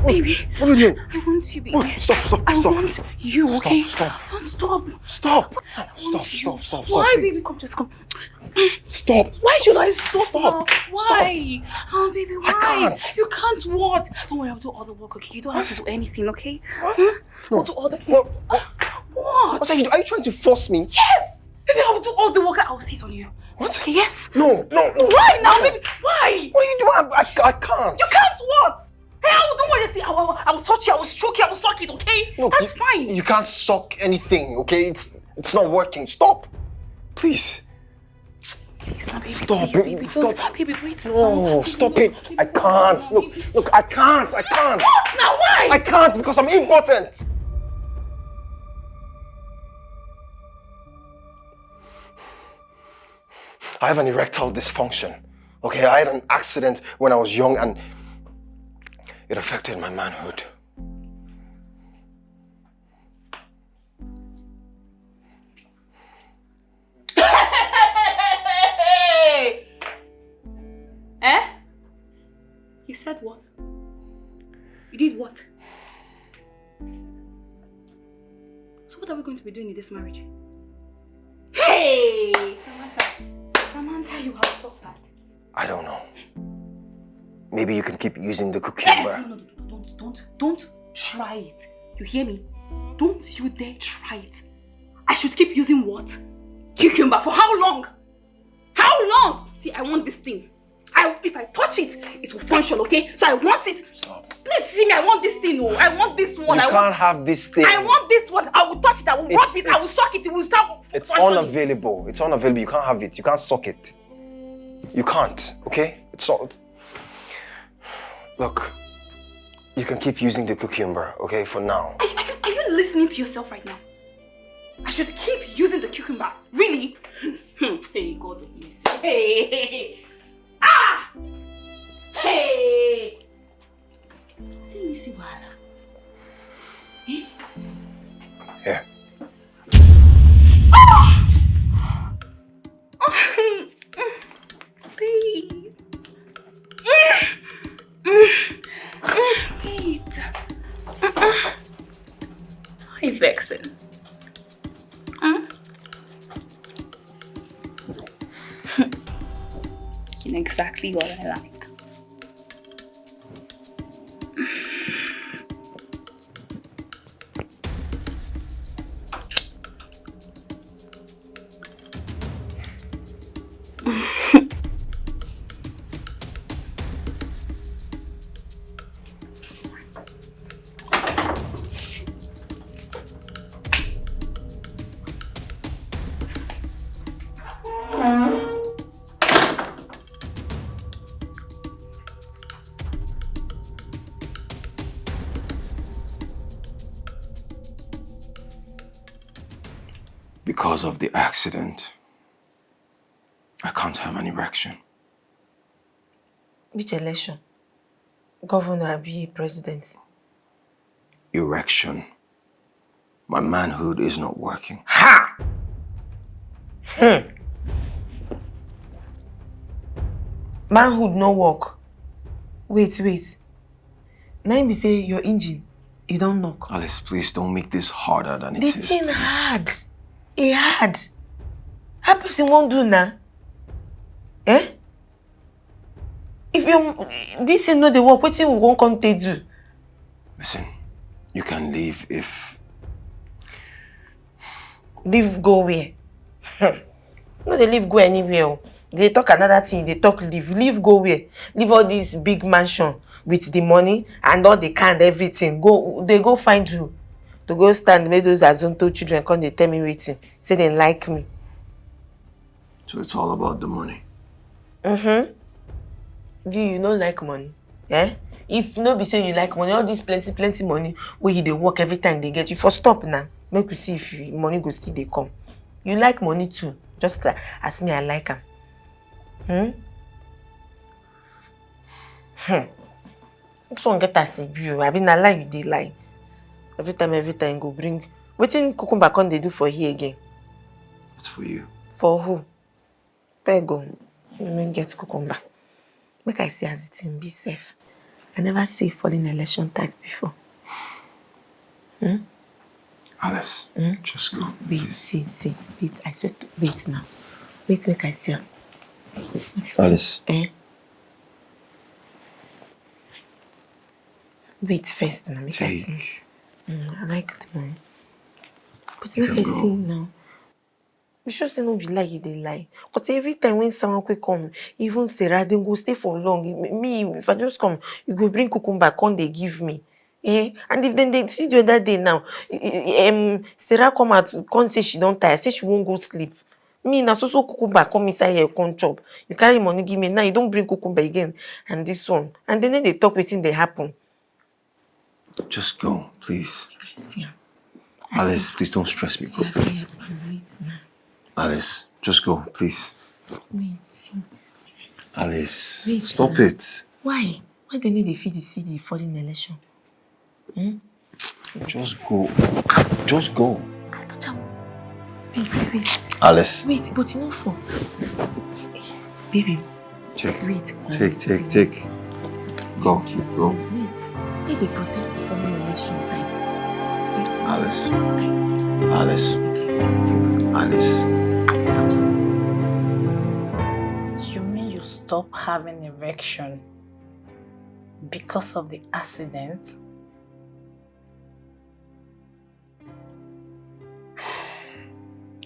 Baby, what are you doing? I want you, baby. What? Stop, stop, stop. I want you, okay? Stop, stop. Don't stop. Stop. Stop, stop, stop, stop. Why, please, baby? Come, just come. Stop. Why should I stop now? Stop. Why? Oh, baby, why? I can't. You can't what? Don't worry, I'll do all the work, okay? You don't have to do anything, okay? What? Hmm? No. I'll do all the... What? What? What? What are you do-, are you trying to force me? Yes! Baby, I'll do all the work. I'll sit on you. What? Okay, yes. No, no, no. Why now, baby? Why? What are you doing? I, I, I can't. You can't what? Hell, don't worry. See, I will, I will touch you. I will stroke you. I will suck it. Okay? Look, That's you, fine. You can't suck anything, okay? It's it's not working. Stop. Please. Please, now, baby, Stop, please, baby, baby, stop. Don't, baby, wait. No, Baby, stop no, it. I baby, can't. no, Look, baby. Look, I can't. I can't. What? Now, why? I can't because I'm impotent. I have an erectile dysfunction. Okay, I had an accident when I was young and it affected my manhood. Eh? You said what? You did what? So what are we going to be doing in this marriage? Hey! Samantha, Samantha, you have suffered. I don't know. Maybe you can keep using the cucumber. No, no, no, no, don't, don't, don't try it. You hear me? Don't you dare try it. I should keep using what? Cucumber for how long? How long? See, I want this thing. I, if I touch it, it will function, okay? So I want it. Please see me. I want this thing. Oh, I want this one. You I can't want. Have this thing. I want this one. I will touch it. I will rub it. I will suck it. It will start. It's unavailable. It's unavailable. You can't have it. You can't suck it. You can't. Okay? It's not. Look, you can keep using the cucumber, okay, for now. Are, are, you, are you listening to yourself right now? I should keep using the cucumber. Really? Hey, God of mercy. Hey. Ah! Hey! See me see wahala. Yeah. Ah! Babe. Wait. Why you vexing? Hmm? You know exactly what I like. Because of the accident, I can't have an erection. Which election? Governor abi president? Erection. My manhood is not working. Ha! Hmm. Manhood no work. Wait, wait. Na im be say your engine, e don knock. Alice, please don't make this harder than it The is. Thing hard. E hard. How person wan do na? Eh? If you this thing no dey work, wetin we wan come take do? Listen, you can leave if Leave go where? No dey leave go anywhere o. Dey talk another thing, dey talk leave. Leave go where? Leave all this big mansion with the money and all the car and everything. Go dey go find who? To go stand make those Azonto children come dey tell me wetin. Say dem like me. So it's all about the money. Mm-hmm. Do you no like money? Eh? If no be say you like money, all this plenty plenty money wey you dey work every time dey get, you for stop now. Make we see if you, money go still dey come. You like money too, just like as me I like am. Hmm? Hmm. This one get as e be o. Abi na lie you dey lie. Every time, every time you go bring wetin cucumber come dey do for here again? It's for you. For who? Beg o, you no get cucumber. Make I see as the thing be sef. I never see falling election type before. Hmm? Alice, just go. Wait, Please. See, see, wait. I swear, to, wait now. Wait, make I see am. Make I see. Alice. Eh? Wait first now, make I see. Take. Mm, I like the money. But make I see now. You sure say no be lie you dey lie? But every time when Samakwe come, even Sarah, dem go stay for long. Me, if I just come, you go bring cucumber, come dey give me. Eh? And if dem dey see the other day now, um, Sarah come out, come say she don tire, say she wan go sleep. Me, na so so cucumber come inside here, come chop. You carry money give me, now you don bring cucumber again, and this one. And then they talk wetin dey happen. Just go, please. See am. Alice, please don't stress me. See, Go. I fit help am. Wait now. Alice, just go, please. Wait, see. Alice, Wait, stop na. It. Why? Why dem no dey fit dey see the foreign election? Hmm? Just go. Just go. I touch am. Wait, wait, Alice, wait, but you no fall. Baby, take, wait. Come. take, take, take. Go, go. Wait, why dey protest the foreign election time? Wait, Alice, guys, Alice, guys. Alice. I touch am. You mean you stop having erection because of the accident?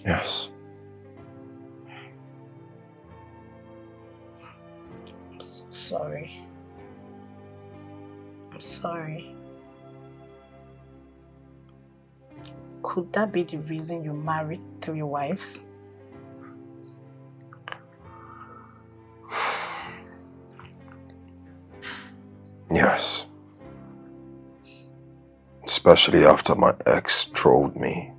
Yes. I'm so sorry. I'm sorry. Could that be the reason you married three wives? Yes. Especially after my ex trolled me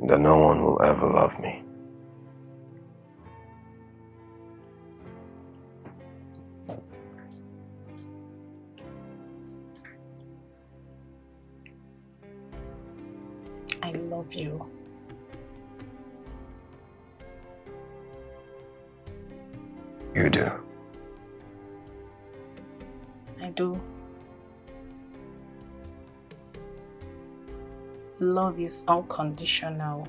that no one will ever love me. I love you. You do. I do. Love is unconditional.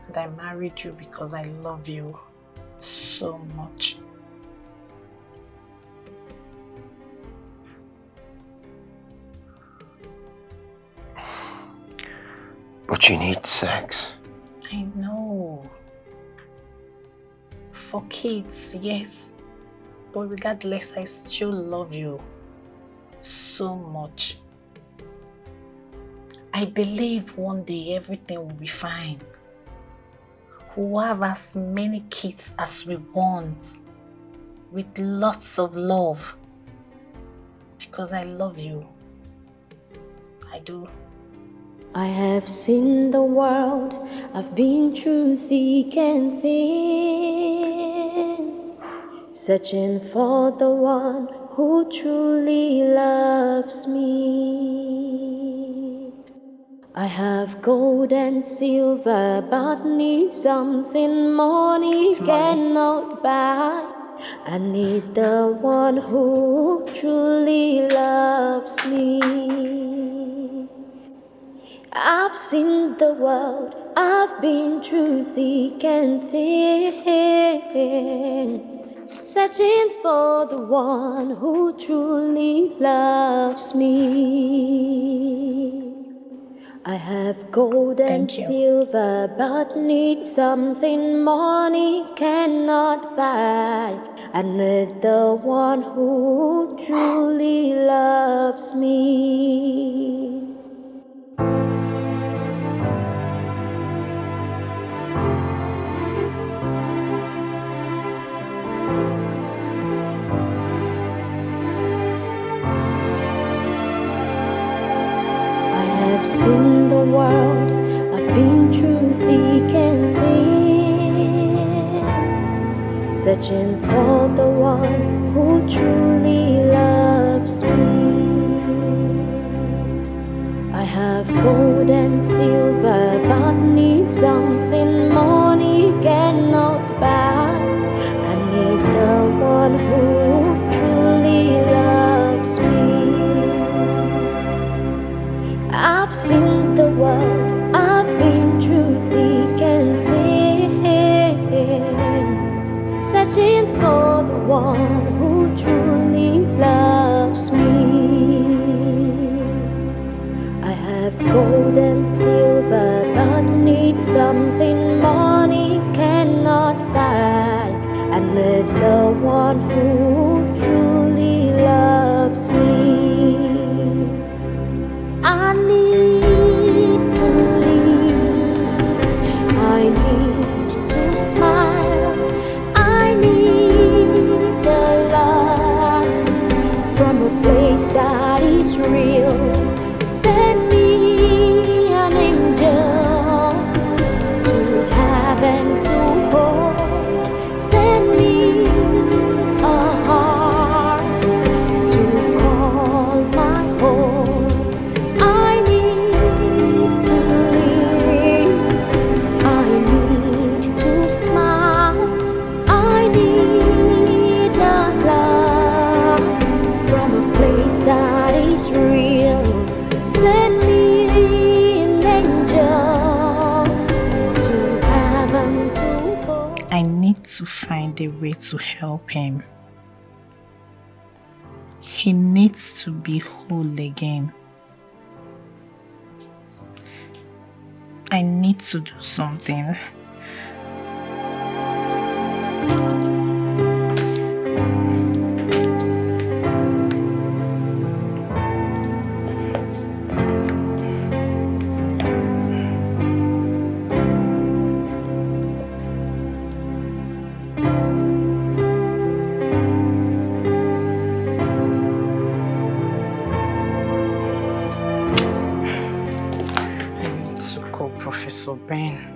And I married you because I love you so much. But you need sex. I know. For kids, yes. But regardless, I still love you so much. I believe one day everything will be fine. We'll have as many kids as we want, with lots of love. Because I love you. I do. I have seen the world, I've been through thick and thin, searching for the one who truly loves me. I have gold and silver, but need something money cannot buy. I need the one who truly loves me. I've seen the world, I've been through thick and thin, searching for the one who truly loves me. I have gold and Thank you. Silver, but need something money cannot buy. I need the one who truly loves me. I have seen the world, I've been through thick and thin, searching for the one who truly loves me. I have gold and silver, but need something money cannot buy. I need the one who truly loves me. I've seen the world, I've been through thick and thin, searching for the one who truly loves me. I have gold and silver, but need Something money cannot buy. I met the one who truly loves me. I need to live. I need to smile. I need a love from a place that is real. Send me an angel to heaven to hold. Send me a heart to call my own. I need to live. I need to smile. I need a love from a place that is real. Send me an angel to heaven to hold. I need to find a way to help him. He needs to be whole again. I need to do something. I need to call Professor Ben.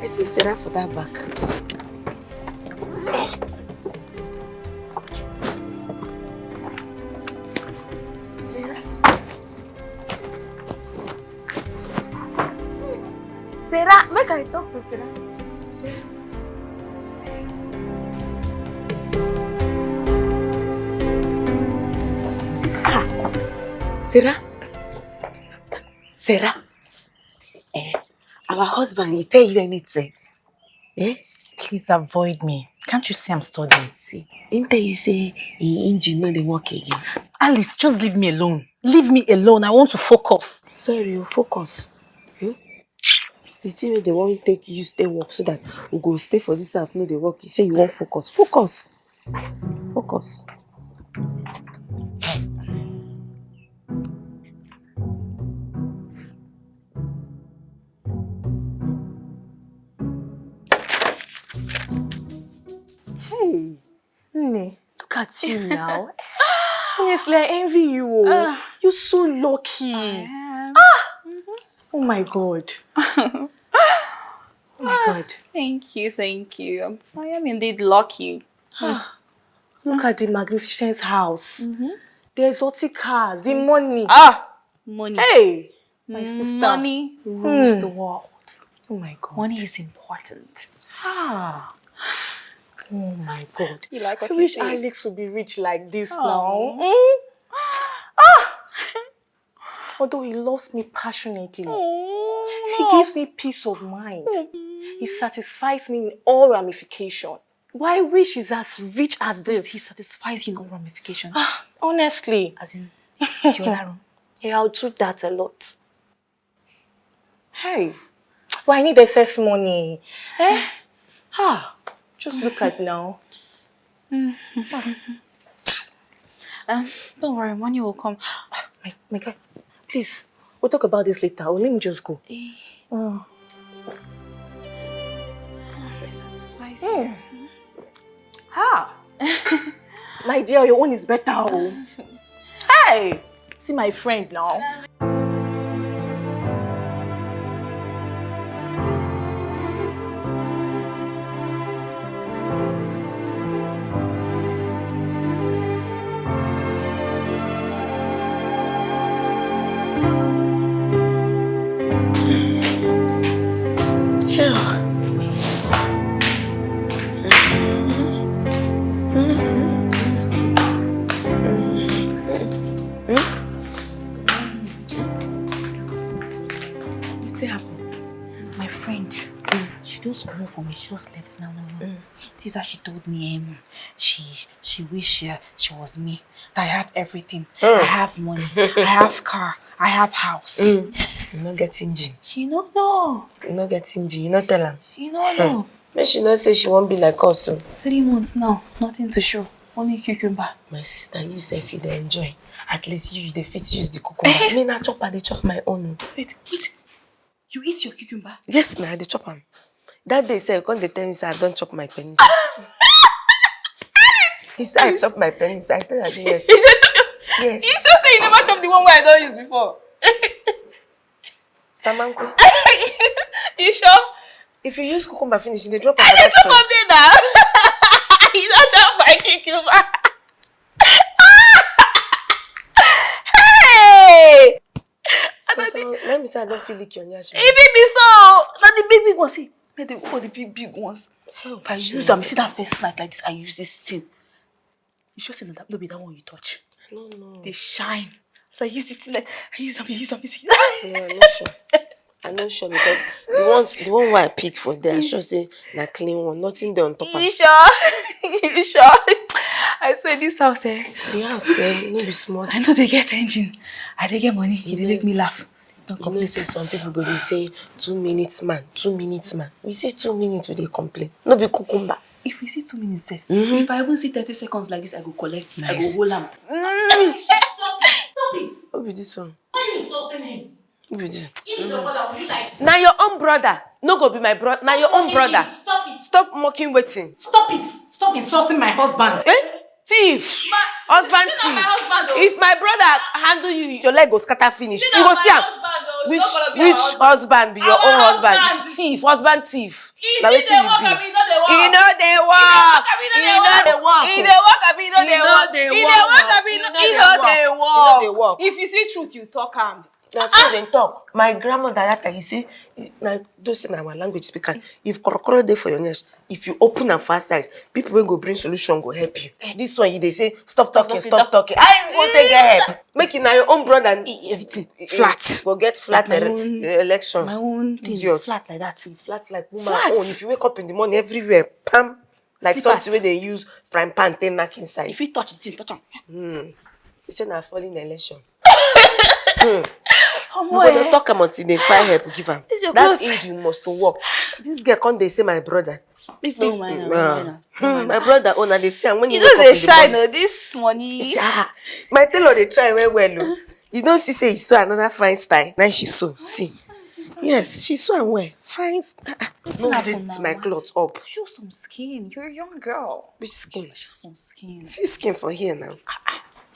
I see Sarah for that back. Sarah. Sarah, make I talk to Sarah. Ah, Sarah. Sarah. Eh, our husband, he tell you anything? Eh? Please avoid me. Can't you see I'm studying? See, he tell you say him engine no dey work again. Alice, just leave me alone. Leave me alone. I want to focus. Sorry, you focus. Hmm? The thing wey they want take use take work so that we go stay for this house, no dey work. You say you wan focus. Focus. Focus. Hey, Nne, look at you now. Honestly, I envy you. Oh. Ah. You're so lucky. I am. Ah! Mm-hmm. Oh my God. Oh my God. Thank you, thank you. I am indeed lucky. Ah, look at the magnificent house, mm-hmm, the exotic cars, the money. Ah, money. Hey, my sister. Money rules the world. Oh my God. Money is important. Ah. Oh my God. You like what I you wish say? Alex would be rich like this now. Mm? Ah! Although he loves me passionately, he gives me peace of mind. He satisfies me in all ramification. Why wish is as rich as this? He satisfies you in all ramification. Ah, honestly. As in, the other room. Yeah, I'll do that a lot. Hey, why I need excess money? Eh? Ah, just look at now. Um, don't worry, money will come. Ah, my, my guy, please, we'll talk about this later. Oh, let me just go. Eh. Oh. It satisfies you. Ha! My dear, your own is better. Oh. Hey! See my friend now. Wetin happen? My friend, she just comot for me. She just left now, now, now. This is how she told me. Um, she she wish uh, she was me. That I have everything. I have money. I have car. I have house. You no get engine. She no know. You no get engine. You no tell am. She no know. Make she know say she won't be like us. So. Three months now, nothing to show. Only cucumber. My sister, you sef you dey enjoy. At least you, you dey fit use the cucumber. Me na chop, I dey chop my own. Oh. Wait, wait. You eat your cucumber? Yes, na, I dey chop am. That day, sef, come dey tell me say I don chop my penis. He said I chop my penis. I said I say yes. Yes. You sure say you never chop the one wey I don use before? Samankwe. You sure? If you use cucumber finish, you dey drop am for that chop. I dey drop am there now. You don chop my cucumber. Hey! So, so let me say I don't feel like your nyash. If it be so, na the big big ones. See, make they go for the big big ones. If I use am, see that first night like this, I use this thing. You sure say na that no be that one you touch? I don't know. They shine. So I use it like I use am, I use am, use am. Yeah, I'm not sure. I'm not sure because the ones, the one wey I pick for there, I sure say na clean one. Nothing dey on top am. You sure? You sure? I swear this house, eh? The house, eh? No be small. I know they get engine. I dey get money. E dey make me laugh. Don't You know, complain. Say some people go dey say two minutes man, two minutes man. We see two minutes we dey complain. No be cucumber. If we see two minutes, sef, if I even see thirty seconds like this, I go collect. I go hold am. Stop it! Stop it! Who be this one? Why are you insulting him? Who be this? If he's your brother, would you like it? Na your own brother. No go be my brother. Na your own brother. Stop it! Stop mocking wetin. Stop it! Stop insulting my husband. Eh? Thief. Husband thief. If my brother handle you, your leg go scatter finish. You go see am. Which which husband be your own husband? Thief, husband thief. Na wetin you be? E no dey work. E no dey work. E no dey work. E dey work abi e no dey work? E dey work abi e no dey work? If you see truth, you talk am. Na so dem talk. My grandmother that time, he say, na those say na our language speaker. If korokoro dey for your nest, if you open am for outside, people wey go bring solution go help you. This one you dey say stop talking, stop talking. How you go take get help? Make it na your own brother. Everything flat. Go get flat election. My own thing flat like that. Flat like woman own. If you wake up in the morning, everywhere pam. Like something wey dey use frying pan take knack inside. If you touch the thing, touch am. Hmm. You say na falling election. Hmm. You go dey talk am until they find help give am. That age you must to work. This girl come dey say my brother. If no mind am, no mind am. Hmm, my brother own, I dey see am when you wake up in the morning. You know they shine oh, this money. Ah, my tailor dey try well well oh. You don see say he sew another fine style. Now she sew. See. Yes, she sew am well. Fine. St- ah, ah. No lift my cloth up. Show some skin. You're a young girl. Which skin? Show some skin. See skin for here now.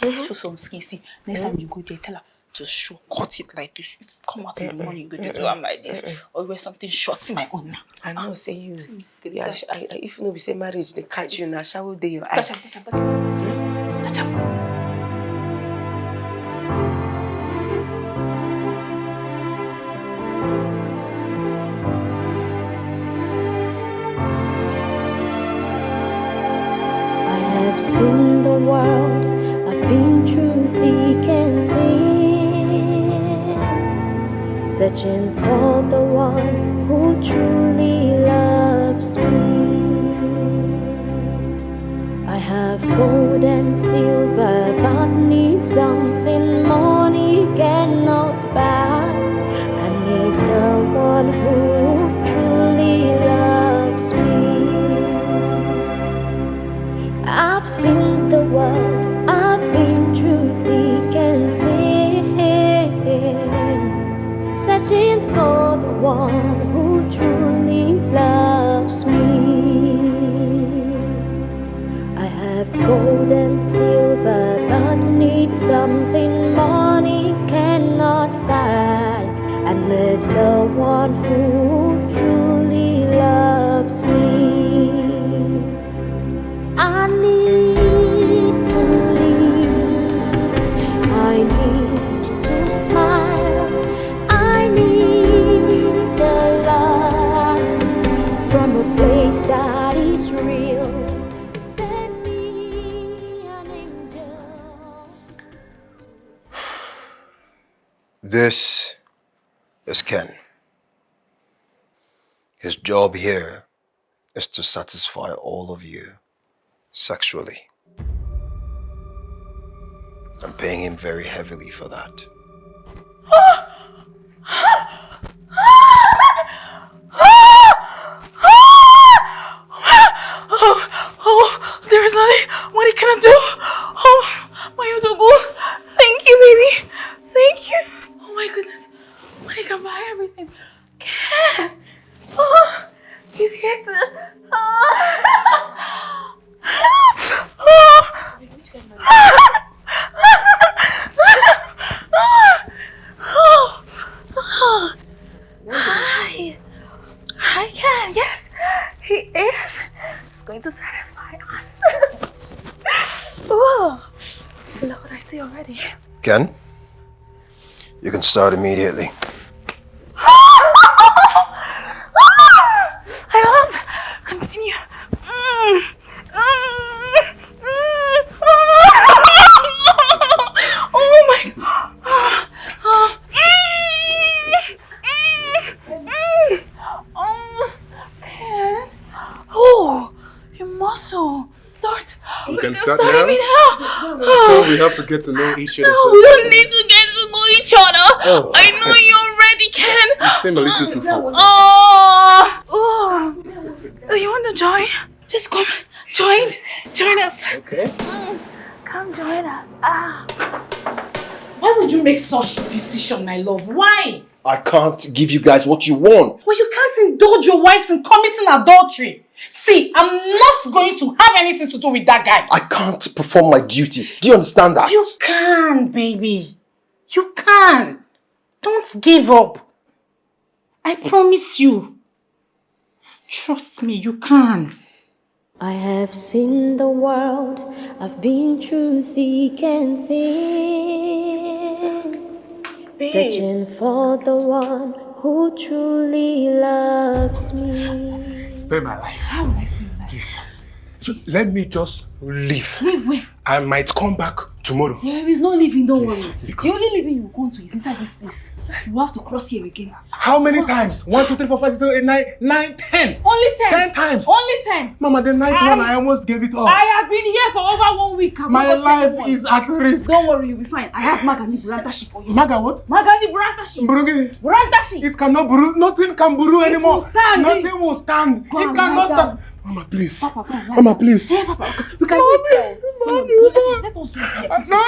Show some skin. See, next time you go there, tell her to show, cut it like this. If you come out in the morning, you go do am like this. Or wear something short. See my own now. I know say you. Yeah, I, I, if no be say marriage dey catch you, na shawo dey your eye. Touch am, touch am, touch am. Touch am. I have seen the world, I've been through thick and thin, searching for the one who truly loves me. I have gold and silver, but need something money cannot buy. I need the one who truly loves me. I've seen the world, I've been through thick and thin, searching for the one who truly loves me. That is real. Send me an angel. This is Ken. His job here is to satisfy all of you sexually. I'm paying him very heavily for that. Oh, oh, there is nothing money cannot do. Oh, my Odogu, thank you, baby. Thank you. Oh my goodness. Money can buy everything. Can. Oh, he's here to. Oh. Oh. Hi. Hi, Ken. Yes, he is. It's going to satisfy us. Oh, I love what I see already. Ken, you can start immediately. I love. Continue. Mm. Mm. Mm. Oh my. Oh, Ken. Oh, your muscle. Start. You can It's start starting now. Me now. So we have to get to know each other. No, first. We don't need to get to know each other. Oh. I know you're ready, Ken. You seem a little too forward. Oh, oh. Oh, you want to join? Just come. Join. Join us. Okay. Come join us. Ah. Why would you make such decision, my love? Why? I can't give you guys what you want. Well, you can't indulge your wives in committing adultery. See, I'm not going to have anything to do with that guy. I can't perform my duty. Do you understand that? You can, baby. You can. Don't give up. I promise you. Trust me, you can. I have seen the world, I've been through thick and thin. Searching for the one who truly loves me. Spare my life. How will I spend my life? Please. So let me just leave. Leave where? I might come back tomorrow. There is no leaving, don't Please, worry. because The only leaving you will come to is inside this place. You have to cross here again. How many times? One, two, three, four, five, six, seven, eight, nine, nine, ten. Only ten. Ten times. Only ten. Mama, the ninth I- one, I almost gave it up. I have been here for over one week. I'm My not going life anymore. Is at risk. Don't worry, you'll be fine. I have Magani Burantashi for you. Maga what? Magani Burantashi. Burugi. Burantashi. It cannot buru. Nothing can buru anymore. Will stand. Nothing will stand. Go It and cannot lie stand. down. Mama, please. Papa, come and lie Mama, down. Please. Hey, Papa, okay. We can do it here. Come on, Mommy. let us, let us do it here. No, no,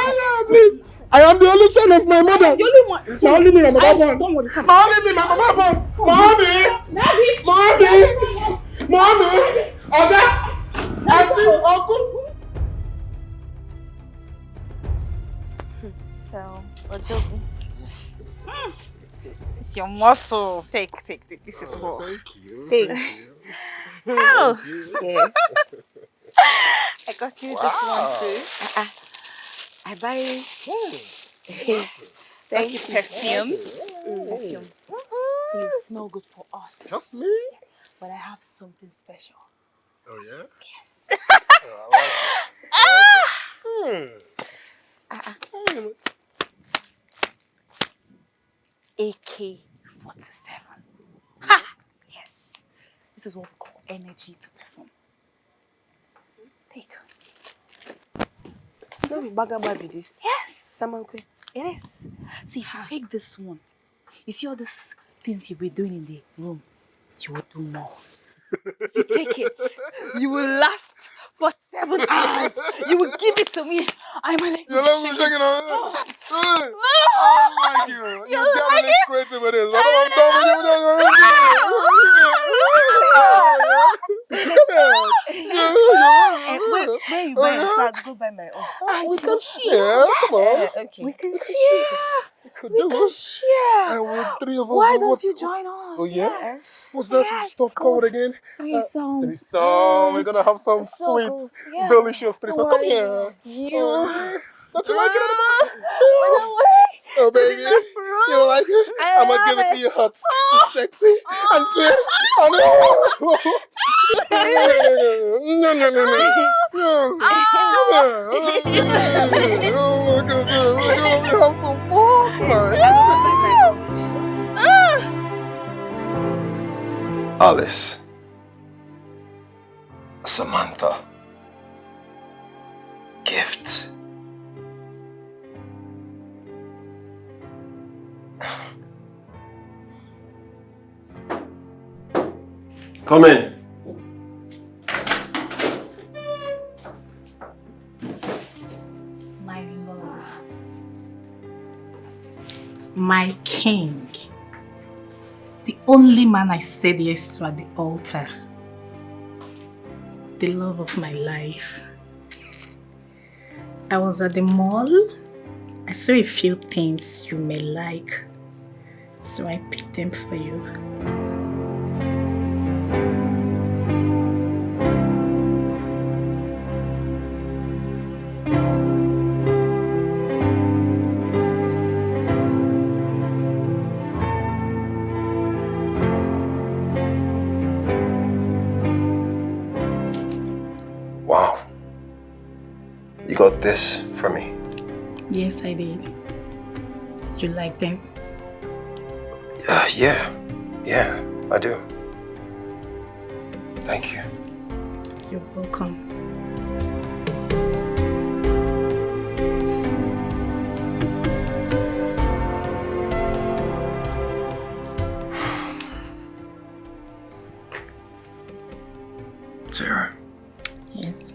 please. I am the only son of my mother. The only one. My only me, my mother I- born. Don't worry. Come. My only me, my mama born. Mommy. Daddy. Mommy. Mommy. Oga. Auntie. Uncle. So, Odogu. It's your muscle. Take, take, take. This is more. Thank you. Take. Thank you. Oh, Thank you. Yes. I got you this one Wow. Too. Uh-uh. I buy Hmm. got you perfume. Mm, perfume. So you smell good for us. Just me? But I have something special. Oh yeah. Yes. Oh, I like it. I like it. Hmm. Uh-uh. A K forty-seven. Ha! Yes. This is what we call energy to perform. Take. No be gbagagba be this. Yes. Samankwe. Yes. See, if you take this one, you see all these things you've been doing in the room, you will do more. You take it. You will last for seven hours. You will give it to me. I'm an You love me shaking on. Hey, I like you. You got me crazy with this. What am I doing with you? Eh, wait, where you buy your flag? Go buy my own. We can share. Come on. Eh, okay. We can share. We could We do can it. Share. And with three of us, Why we don't want you to- join us? Oh yeah. Yes. What's that Yes, stuff come called on. Again? Threesome. Threesome. We're gonna have some So sweet, good. Yeah. Delicious threesome. Come Why? Here. You. Oh, don't you like it anymore? By the way, Oh baby, enough room. You like it? I I'ma love give it it. To you hot, and sexy, and sweet. I know. No, no, no, no, no. No. Come here. Oh, look at this. Look at this. We have some fun, man. Alice. Samantha. Gift. Come in. My love. My king. The only man I said yes to at the altar. The love of my life. I was at the mall. I saw a few things you may like, so I picked them for you. Wow. You got this for me? Yes, I did. You like them? Uh, yeah, yeah, I do. Thank you. You're welcome. Sarah. Yes.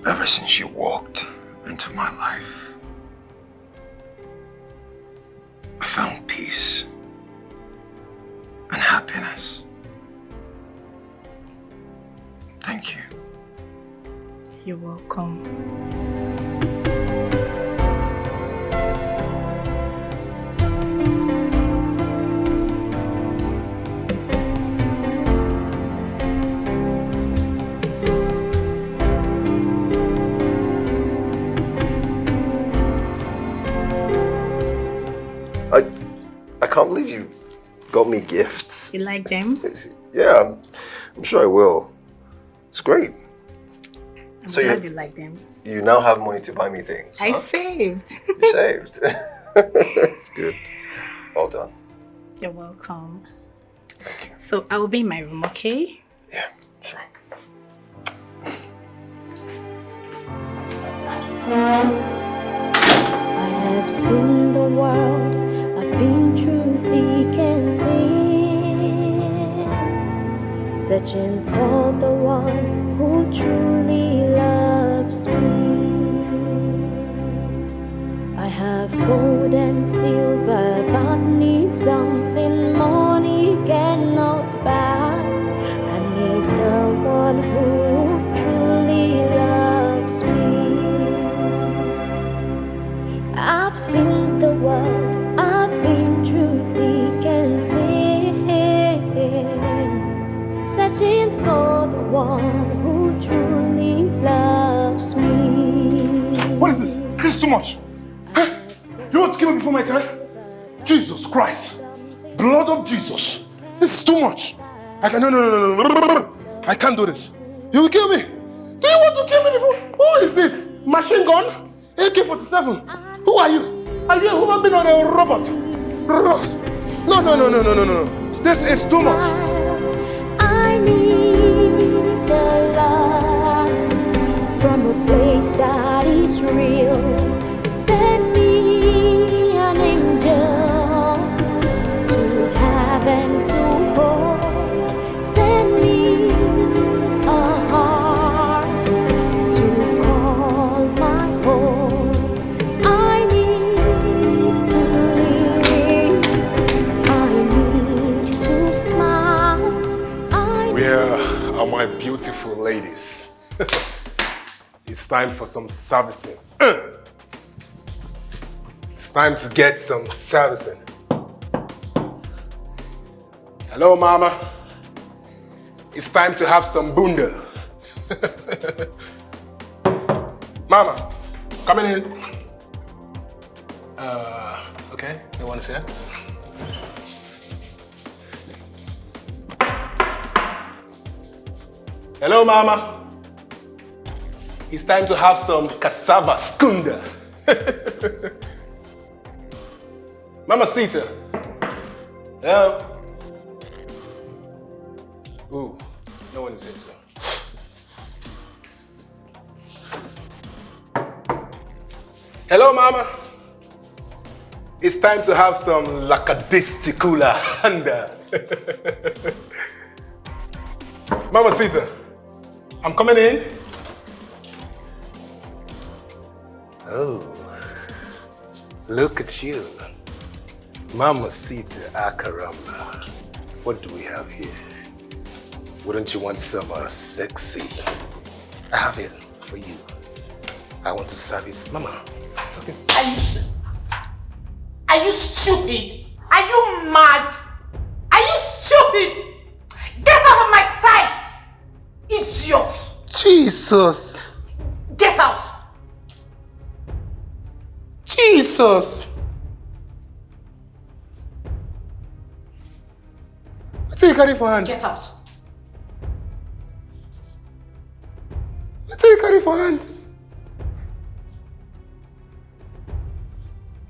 Ever since you walked into my life, I found peace and happiness. Thank you. You're welcome. I I can't believe you got me gifts. You like them? Yeah, I'm, I'm sure I will. It's great. I'm So glad you- you like them. You now have money to buy me things. I Huh? Saved. You saved. It's good. Well done. You're welcome. Thank you. So I'll be in my room, okay? Yeah, sure. I have seen the world, I've been through thick and thin, searching for the one who truly loves me. I have gold and silver, but need something money cannot buy. I need the one who truly loves me. I've seen the world, I've been through thick and thin, searching for the one who truly loves me. What is this? This is too much. Huh? You want to kill me before my time? Jesus Christ. Blood of Jesus. This is too much. I can, no, no, no, no, no. I can't do this. You will kill me. Do you want to kill me before? Who is this? Machine gun? A K forty-seven. Who are you? Are you a human being or a robot? Ro- No, no, no, no, no, no, no. This is too much. I need the love from a place that is real. Send me an angel to heaven to hold. Send me a heart to call my own. I need to live. I need to smile. I Where are my beautiful ladies? It's time for some servicing. Uh. It's time to get some servicing. Hello, Mama. It's time to have some bunda. Mama, coming in. Uh, okay, you want to say? Hello, Mama. It's time to have some cassava skunda. Mama Sita. Hello. Ooh, no one is here today. Hello, Mama. It's time to have some lakadistikula handa. Mama Sita, I'm coming in. Oh, look at you. Mama Sita Akaramba. What do we have here? Wouldn't you want some uh, sexy? I have it for you. I want to service Mama. Talking to Are you, are you stupid? Are you mad? Are you stupid? Get out of my sight! Idiot! Jesus! Get out! Jesus! Wetin you carry for hand? Get out! Wetin you carry for hand?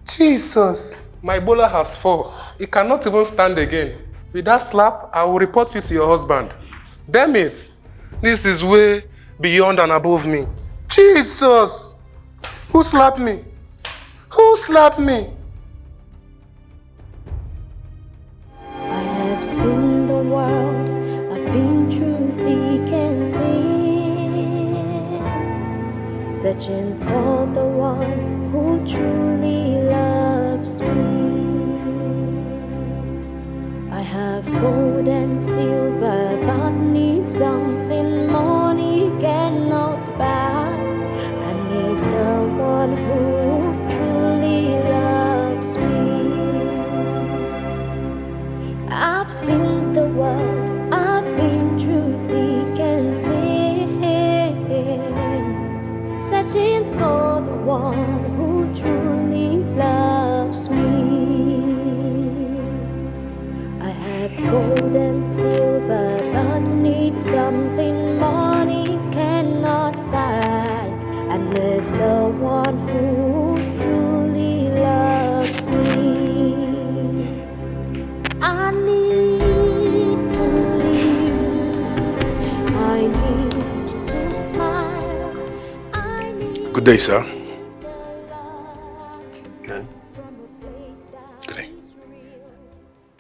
Jesus! My bowler has fall. He cannot even stand again. With that slap, I will report you to your husband. Damn it! This is way beyond and above me. Jesus! Who slapped me? Who slapped me? I have seen the world, I've been through thick and thin, searching for the one who truly loves me. I have gold and silver, but need something money cannot buy. I need the one who truly loves me. I've seen the world, I've been through thick and thin, searching for the one who truly loves me. I have gold and silver, but need something money cannot buy. I need the one who truly loves me. I need to live. I need to smile. I need Good day, sir. Ken? Good day.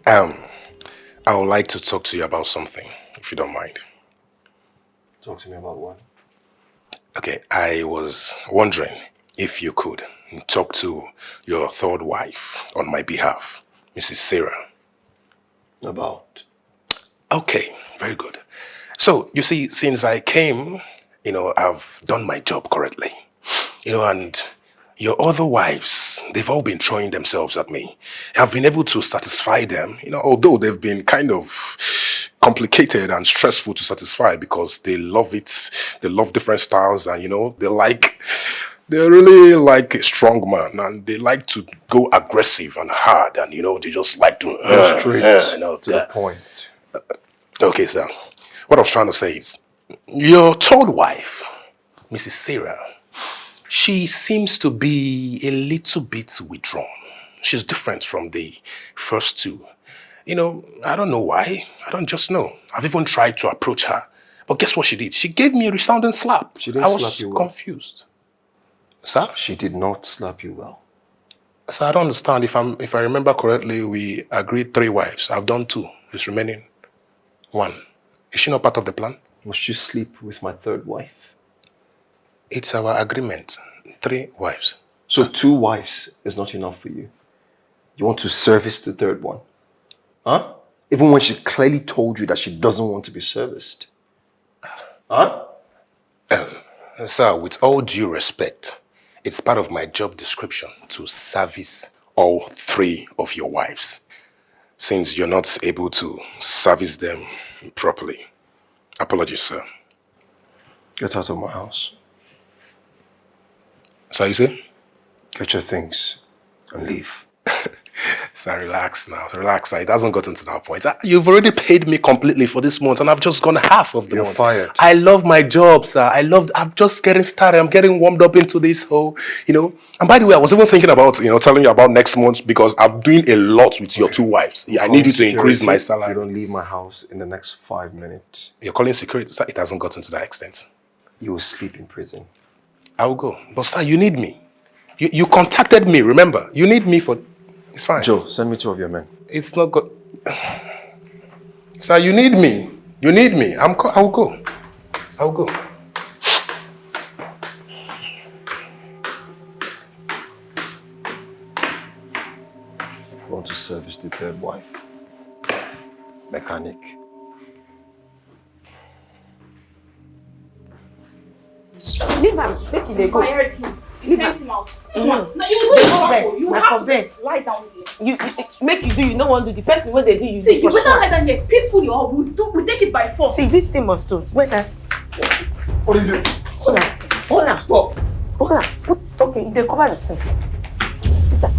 Um, I would like to talk to you about something, if you don't mind. Talk to me about what? Okay, I was wondering if you could talk to your third wife on my behalf, Missus Sarah. About? Okay, very good. So, you see, since I came, you know, I've done my job correctly. You know, and your other wives, they've all been throwing themselves at me. I've been able to satisfy them, you know, although they've been kind of complicated and stressful to satisfy because they love it, they love different styles, and, you know, they like, they really like a strong man, and they like to go aggressive and hard, and, you know, they just like to Go straight uh, and all to that. The point. Okay, sir. What I was trying to say is, your third wife, Missus Sarah, she seems to be a little bit withdrawn. She's different from the first two. You know, I don't know why. I don't just know. I've even tried to approach her. But guess what she did? She gave me a resounding slap. She didn't I was slap you well. Confused. Sir? She did not slap you well. So I don't understand. If I'm, if I remember correctly, we agreed three wives. I've done two. It's remaining one. Is she not part of the plan? Must you sleep with my third wife? It's our agreement. Three wives. So two wives is not enough for you. You want to service the third one? Huh? Even when she clearly told you that she doesn't want to be serviced. Huh? Sir, with all due respect, it's part of my job description to service all three of your wives. Since you're not able to service them properly. Apologies, sir. Get out of my house. So you say? Get your things and leave. Sir, relax now. Relax, sir. It hasn't gotten to that point. Ah, you've already paid me completely for this month, and I've just gone half of the You're month. Fired. I love my job, sir. I love. I'm just getting started. I'm getting warmed up into this whole, you know. And by the way, I was even thinking about, you know, telling you about next month because I'm doing a lot with your two wives. Yeah, I need you to increase my salary. You don't leave my house in the next five minutes. You're calling security, sir? It hasn't gotten to that extent. You will sleep in prison. I will go. But sir, you need me. You, you contacted me, remember? You need me for... It's fine. Joe, send me two of your men. It's not good. Sir, you need me. You need me. I'm co- I will go. I will go. I want to service the third wife. Mechanic. Leave am, make e dey go. Fired him. You sent him out. Mm. Now you do it for bed. You Na have for to bed. Lie down here. You, you make you do, you no wan do. The person wey dey do you See, do you for better sure. Lie down here peacefully or we'll do, we'll take it by force. See, this thing must stop. Where that? What are you doing? Hold on, hold on. Stop. Hold on. Put, okay, you dey cover the thing. Put am.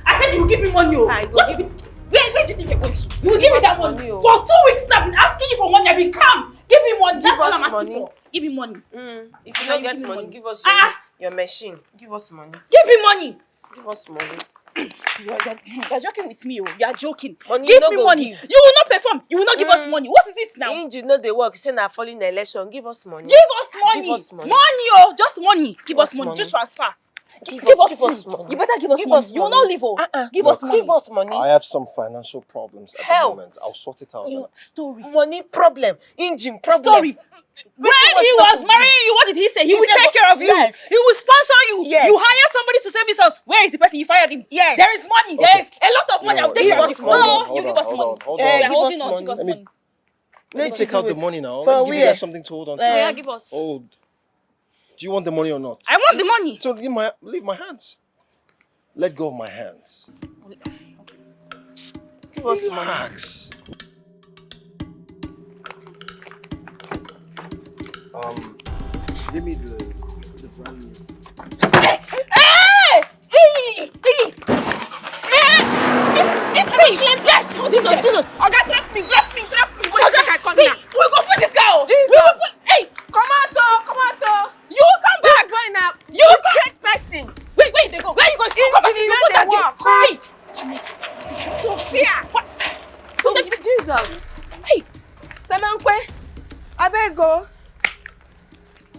I said you will give me money. Oh. I go What give- is the, where, where do you think you're going to? You will give me us that money. Money, oh. For two weeks now, I've been asking you for money. I've been calm. Give me money. Give That's all us I'm asking money. For. Give me money. Mm, if you Now don't you get give me money, money. give us your, Ah. Your machine. Give us money. Give me money. Give us money. You are, you are, you are joking with me. Oh. You are joking. Money Give no me go money. Give. You will not perform. You will not give us Mm. Money. What is it now? Engine no dey work. Say na falling election. Give us money. Give us money. Give us money. Money, oh, just money. Give Give us us money. money. Just transfer. Give Give us- us give money. us money. You better give us Give money. us You will money. not leave. Oh. Uh-uh. Give us money. Give us money. I have some financial problems at Hell. The moment. I'll sort it out. You story. Money problem. Engine problem. Story. When he was marrying you, what did he say? He, will said, take care of you. Yes. He will sponsor you. Yes. You hired somebody to service us. Where is the person you fired him? Yes. There is money. There is a lot of money. I will take care of you. Give us money. No, Hold you on, give us hold money. on, hold Eh, on. we are holding Give us on. Give us money. Money. Let me take out the money now. For Let me give you where? Guys something to hold on to. Oh, yeah, give us. Hold. Do you want the money or not? I want the money. So leave my leave my hands. Let go of my hands. Give us money. Relax. Um, give me the the brand new. Hey! Hey! Hey! Hey! Yes! Hold it on, hold on. Oga, drop me, drop me, drop me. Oga, I come see, now. We go put this girl. We go put. Hey! Come out, oh, come out, oh. You come back. Boy now. You come. Person. Wait, wait, they go. Where you go? Come back. You put that gate. Hey! To fear. What? Who said Jesus? Hey! Samankwe, abeg go.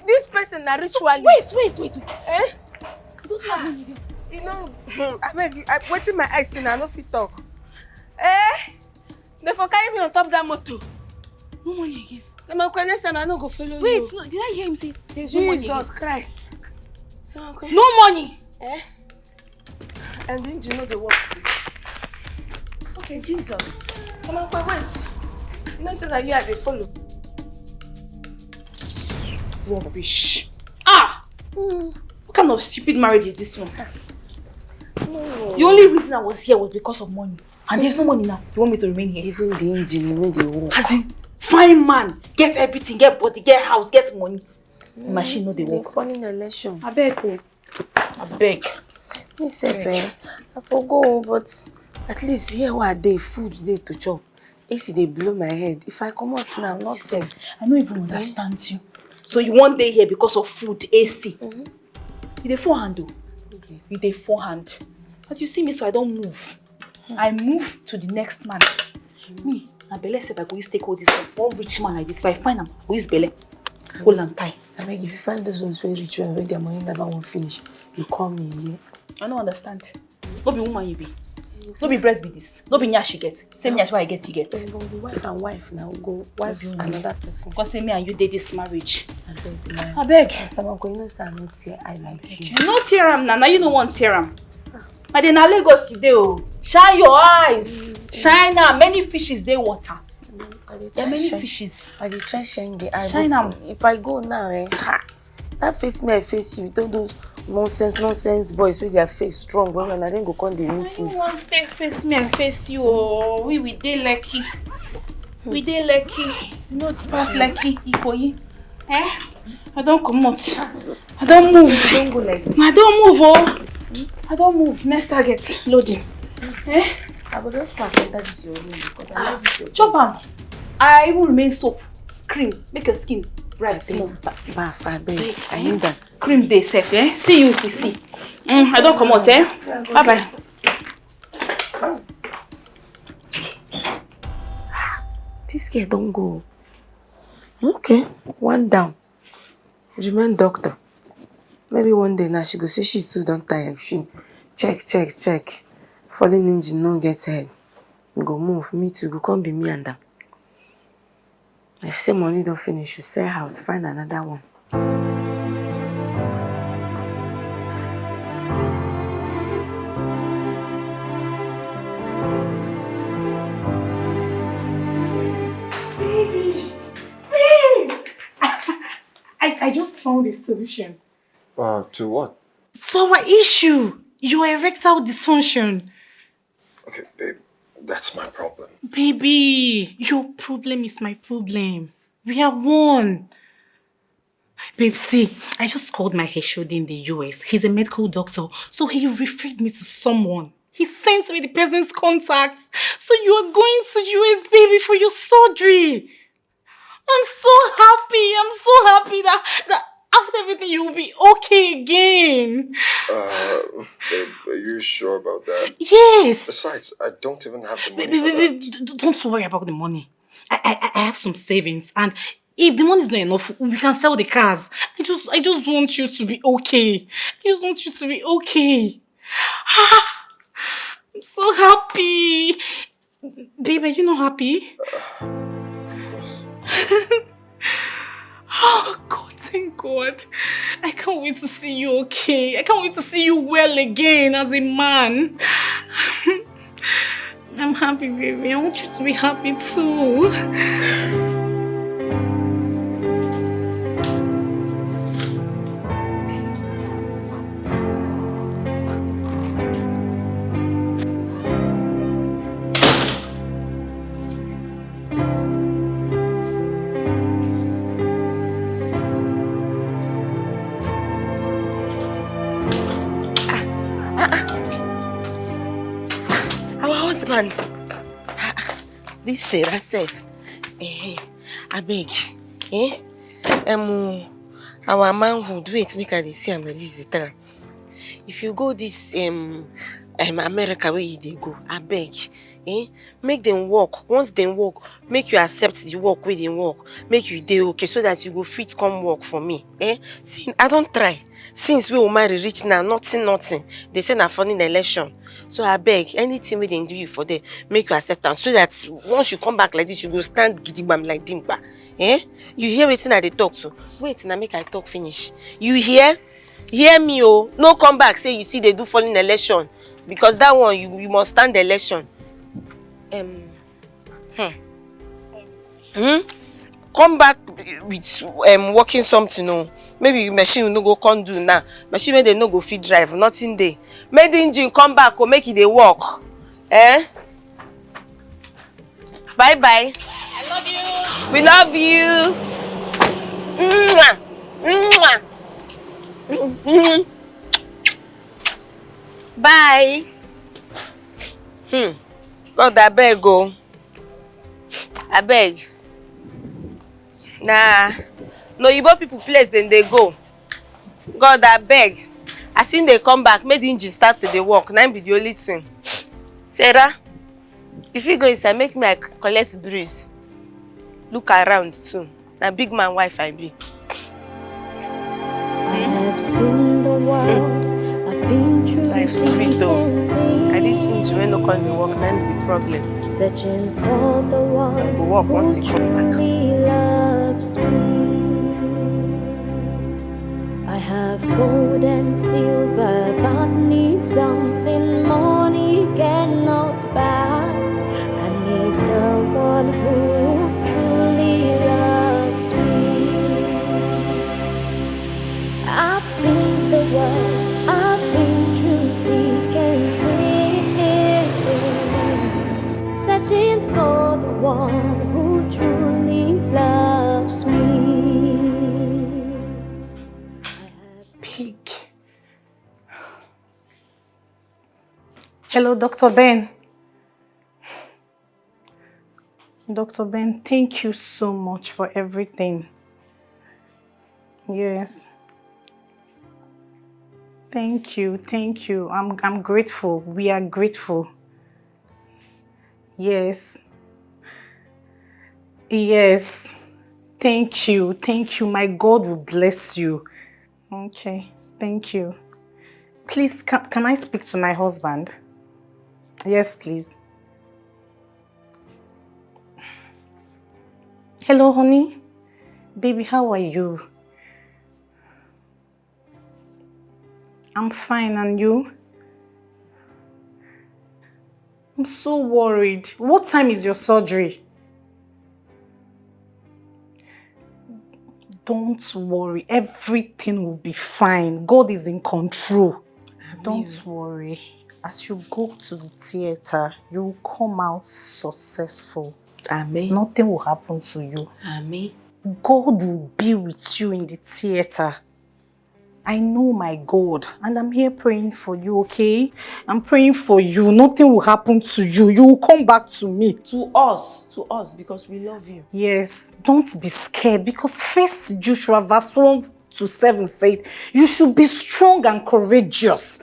This person na ritualist. Wait, wait, wait, wait. Eh? He doesn't have money again. You know, abeg, I, wetin my eyes see na, I no fit talk. Eh? They for carry me on top that motor. No money again. Samankwe, next time I no go follow you. Wait, no, did I hear him say there's no money again? Jesus Christ. Samankwe. No money. Eh? And the engine no dey work too. Okay, Jesus. Samankwe, wait. You know say na you I dey follow. Rubbish. Ah! What kind of stupid marriage is this one? The only reason I was here was because of money. And there's no money now. You want me to remain here? Even the engine no dey work. As in, fine man, get everything, get body, get house, get money. Machine no dey work. Falling election. Abeg o. Abeg. Me sef, eh, I for go, but at least here where I dey, food dey to chop. A C dey blow my head. If I comot now, nothing. I no even understand you. So you wan dey here because of food, A C? You dey forehand o. You dey forehand. As you see me so, I don move. I move to the next man. Me, na belle sef I go use take hold this one. One rich man like this, if I find am, I go use belle hold am tight. Abeg, if you find those ones wey rich well, wey their money never wan finish, you call me, yeah? I no understand. No be woman you be. No be breast be this. No be nyash you get. Same nyash wey I get, you get. Then we go be wife and wife now. We go wife another person. Come say me and you dey this marriage. Abeg, man. Abeg. As someone go, you know say I no tear eye like you. You no tear am na. Na you no wan tear am. I dey na Lagos you dey o. Shine your eyes. Shine am. Many fishes dey water. There are many fishes. I dey try shine the eye. Shine am. If I go now, eh, ha, that face me I face you, all those nonsense, nonsense boys wey their face strong well well, na dem go come dey meet me. You wan stay face me I face you o. We, we dey lucky. We dey lucky. You know the past lucky, Ikoyi. Eh? I don comot. I don move. Don't go like this. I don move, oh. I don move. Next target, loading. Eh? I go just pack enter this your room because I like this your Chop am. I even remain soap, cream, make your skin bright small. Bath, abeg. I need am. Cream dey sef, eh? See you, we see. Mm, I don comot, eh? Bye bye. This girl don go. Okay, one down. Remain doctor. Maybe one day now she go say she too don tire. She check, check, check. Falling engine no get head. You go move, me too, go come be me and am. If say money don finish, you sell house, find another one. Baby, babe, I, I just found a solution. Uh, to what? To our issue, your erectile dysfunction. Okay, babe, that's my problem. Baby, your problem is my problem. We are one. Babe, see, I just called my H O D in the U S. He's a medical doctor, so he referred me to someone. He sent me the person's contact. So you are going to U S, baby, for your surgery. I'm so happy. I'm so happy that, that after everything, you will be okay again. Uh, babe, are you sure about that? Yes. Besides, I don't even have the money for that. Babe, babe, babe, d- d- don't worry about the money. I, I, I have some savings, and if the money is not enough, we can sell the cars. I just, I just want you to be okay. I just want you to be okay. Ah, I'm so happy. Babe, are you not happy? Of course. Oh God, thank God. I can't wait to see you okay. I can't wait to see you well again as a man. I'm happy, baby. I want you to be happy too. Our husband. This Sarah sef. Eh, abeg. Eh? Um, our manhood. Wait, make I dey see am like this, dey tell am. If you go this um, um America where you dey go, abeg, eh? Make them work. Once they work, make you accept the work where they work. Make you dey okay so that you go fit come work for me. Eh? See, I don't try. Since we Omari reach now, nothing, nothing. They say na foreign election. So I beg, anything we they do you for there, make you accept them so that once you come back like this, you go stand gidigbam like Dimpa. Eh? You hear wetin I dey talk so? Wait, na make I talk finish. You hear? Hear me, oh. No come back say you see they do foreign election, because that one you, you must stand the election. Um, hmm. Hmm? Come back with um working something, oh. Maybe machine no go come do now. Machine wey they no go fit drive, nothing dey. Make the engine come back, oh, make it dey work. Eh? Bye bye. I love you. We love you. Mwah. Mwah. Mm. Bye. Hmm. God, I beg, oh. I beg. Nah. No, Igbo people place, then they go. God, I beg. As soon they come back, make the engine start to dey work. Na im be the only thing. Sarah, if you go inside, make me I c- collect breeze. Look around too. Na big man wife I be. I have seen the world. I've been through Life sweet though. And this engine wey no come dey work, na im be the problem. Searching for the one I go work once he come back. Truly loves me. I have gold and silver, but need something money cannot buy. I need the one who truly loves me. I've seen the world, I've been through thick and thin, searching for the one who truly loves me. Hello, Doctor Ben. Doctor Ben, thank you so much for everything. Yes. Thank you, thank you. I'm, I'm grateful. We are grateful. Yes. Yes. Thank you, thank you. My God will bless you. Okay, thank you. Please, can, can I speak to my husband? Yes, please. Hello, honey. Baby, how are you? I'm fine, and you? I'm so worried. What time is your surgery? Don't worry. Everything will be fine. God is in control. Don't worry. As you go to the theater, you will come out successful. Amen. Nothing will happen to you. Amen. God will be with you in the theater. I know my God, and I'm here praying for you, okay? I'm praying for you. Nothing will happen to you. You will come back to me. To us, to us, because we love you. Yes, don't be scared, because First Joshua verse one to seven said, "You should be strong and courageous.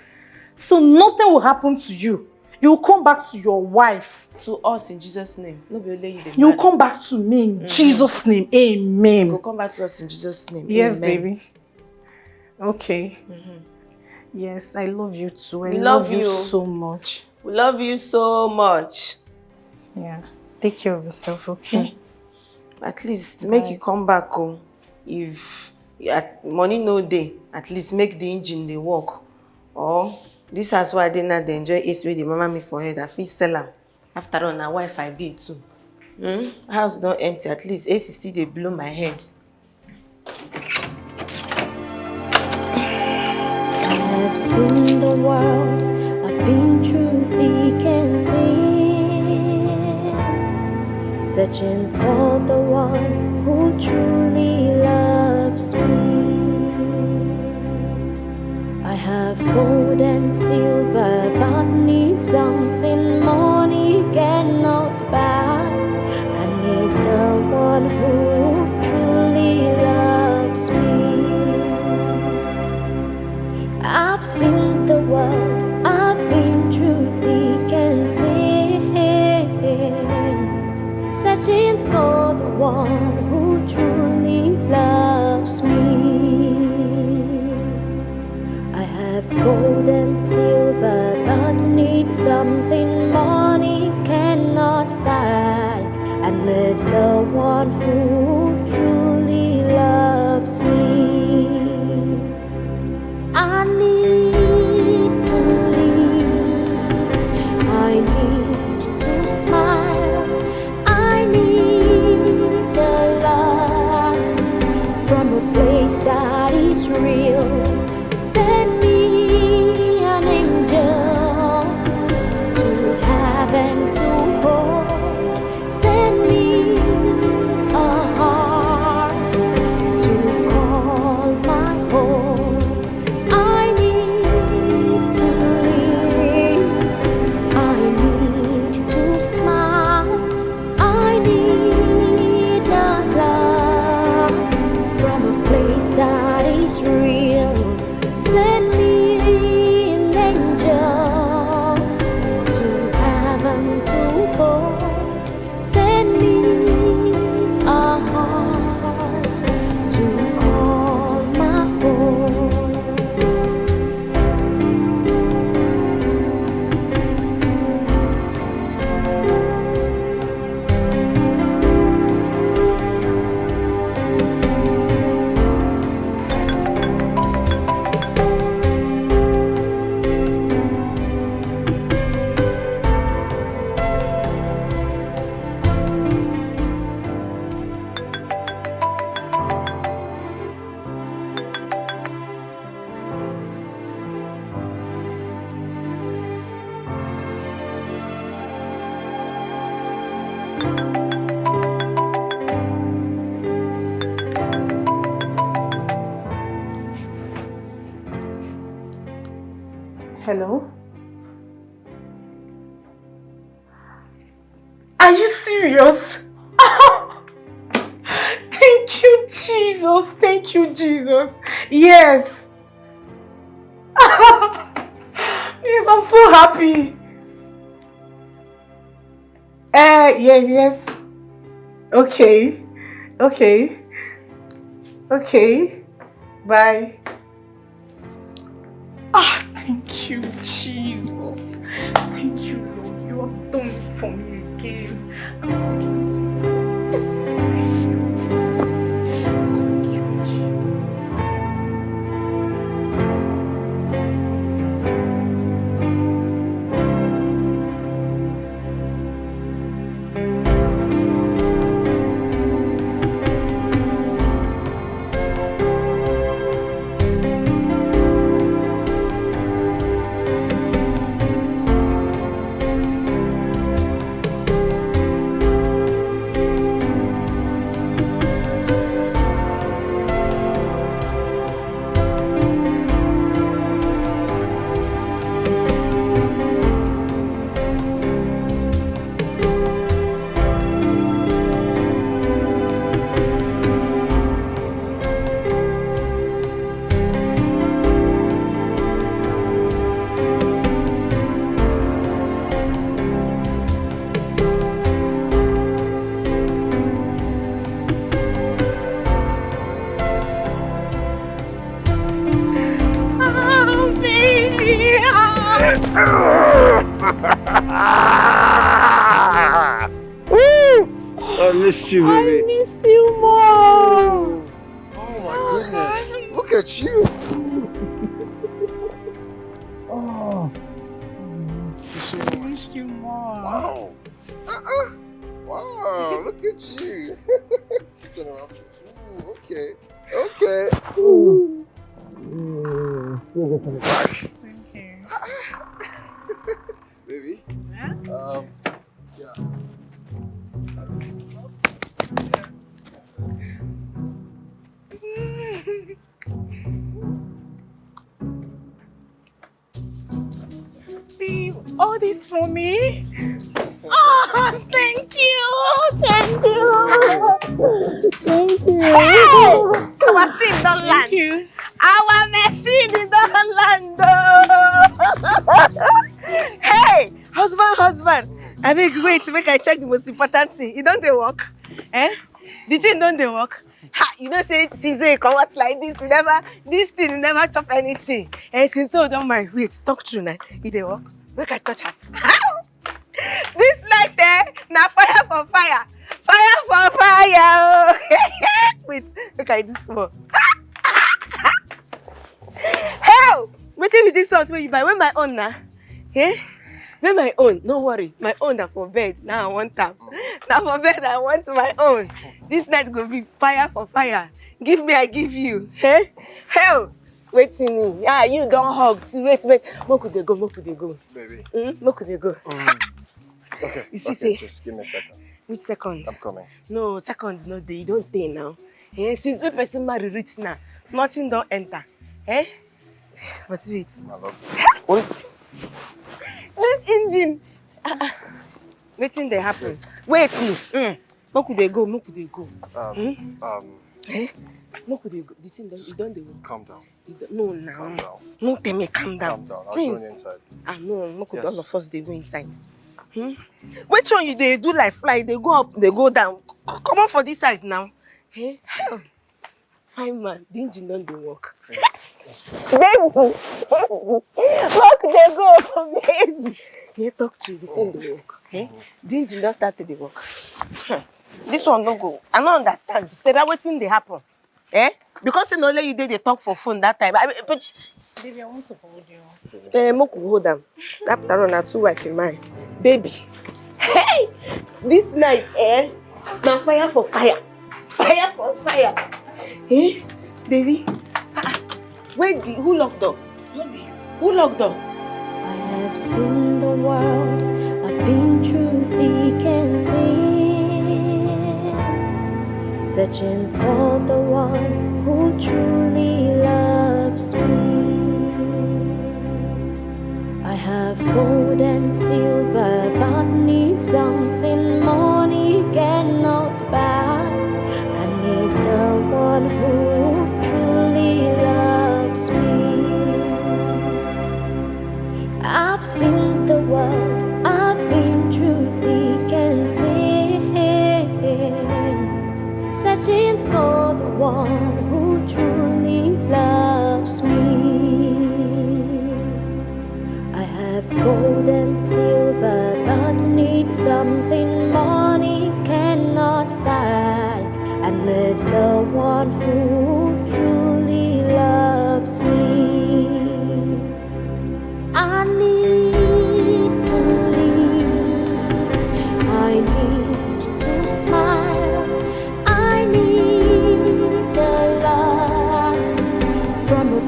So nothing will happen to you. You will come back to your wife. To us in Jesus' name. No be only you dey mad. You will come back to me in Jesus' name. Amen." You go come back to us in Jesus' name. Yes, baby. Okay. Yes, I love you too. I love you so much. We love you so much. Yeah. Take care of yourself, okay? At least make you come back o. If money no dey, at least make the engine dey work. Or this house wey I dey now dey enjoy A C wey dey mama me for head, I fit sell am. After all, na wife I be too. Hmm? House don empty, at least A C still dey blow my head. I have seen the world, I've been through thick and thin, searching for the one who truly loves me. I have gold and silver, but need something money cannot buy. I need the one who truly loves me. I've seen the world, I've been through thick and thin, searching for the one who truly loves me. I have gold and silver, but need something money cannot buy. I need the one who truly loves me. I need to live. I need to smile. I need a love from a place that is real. Send me an angel to have and to hold. Send me a heart to call my own. I need to live. I need to smile. I need a love from a place that is real. Send Are you serious? Thank you, Jesus. Thank you, Jesus. Yes. Yes, I'm so happy. Eh, yeah, yes. Okay. Okay. Okay. Bye. Ah, thank you, Jesus. Thank you, Lord. You have done it for me again. I'm grateful. Thank you, Lord. Thank you, Jesus. Oh, baby. Ah. Woo! I missed you, baby. I miss you more. Oh my goodness. Look at you. Oh. Thank you so much. I miss you more. Wow. Uh-uh. Wow, look at you. Turn around. Ooh, okay. Okay. Ooh. Ooh. Same here. Baby. Huh? Um, yeah. Babe, all this for me? Oh, thank you. Thank you. Thank you. Hey! Our team don't land. Thank you. Our machine is not land. Oh. Hey, husband, husband. I beg, wait, make I check the most important thing. You don't dey work? Eh? The thing don't dey work? Ha, you know say since you come out like this, you never, this thing, you never chop anything. And since you don't mind, wait, talk true now. You dey work? Make I touch her. This light, eh, na fire for fire. Fire for fire. Oh. Wait, make I do small. Hell! Wetin be this sauce wey you buy? Where my own na? Eh? Where my own? No worry. My own na for bed. Now I want am. Na for bed I want my own. This night go be fire for fire. Give me, I give you. Eh? Hell! Wetin me? Ah, you don hug too. Wait, wait. Make we dey go, make we dey go. Baby. Mm? Make we dey go. Mm. Okay. You see, okay, say, just give me a second. Which second? I'm coming. No, second no dey. You don tey now. Eh, since wey person marry reach now, nothing don enter. Eh? But wait. My love. What? This engine. Ah, ah. Wetin dey happen? Wait. Mm. Make we dey go, make we dey go. Um, hmm? Um, eh? Make we dey go. The thing don, e don dey work. Calm down. E don, no, now. Calm down. No tell me calm down. Calm down. I'll join you inside. Ah, no, make we, yes, all of us dey go inside. Hmm? Which one you dey do like fly? Dey go up, dey go down. C-, comot for this side now. Eh? Hell. Fine man, the engine don dey work. Baby, work dey go, baby. Yeah, talk to you, the thing dey work. Eh? The engine don start to dey work. Hmm. This one no go. I no understand. Say that wetin dey happen? Eh? Because say na only you dey dey talk for phone that time. I mean, but baby, I want to hold you. Eh, make we hold am. After all, na two wife in mind. Baby. Hey! This night, eh? Na fire for fire. Fire for fire. Eh? Baby. Ah, ah. Where the, who lock door? No be you. Who lock door? I have seen the world, I've been through thick and thin, searching for the one who truly loves me. I have gold and silver, but need something more.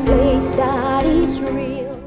Place that is real.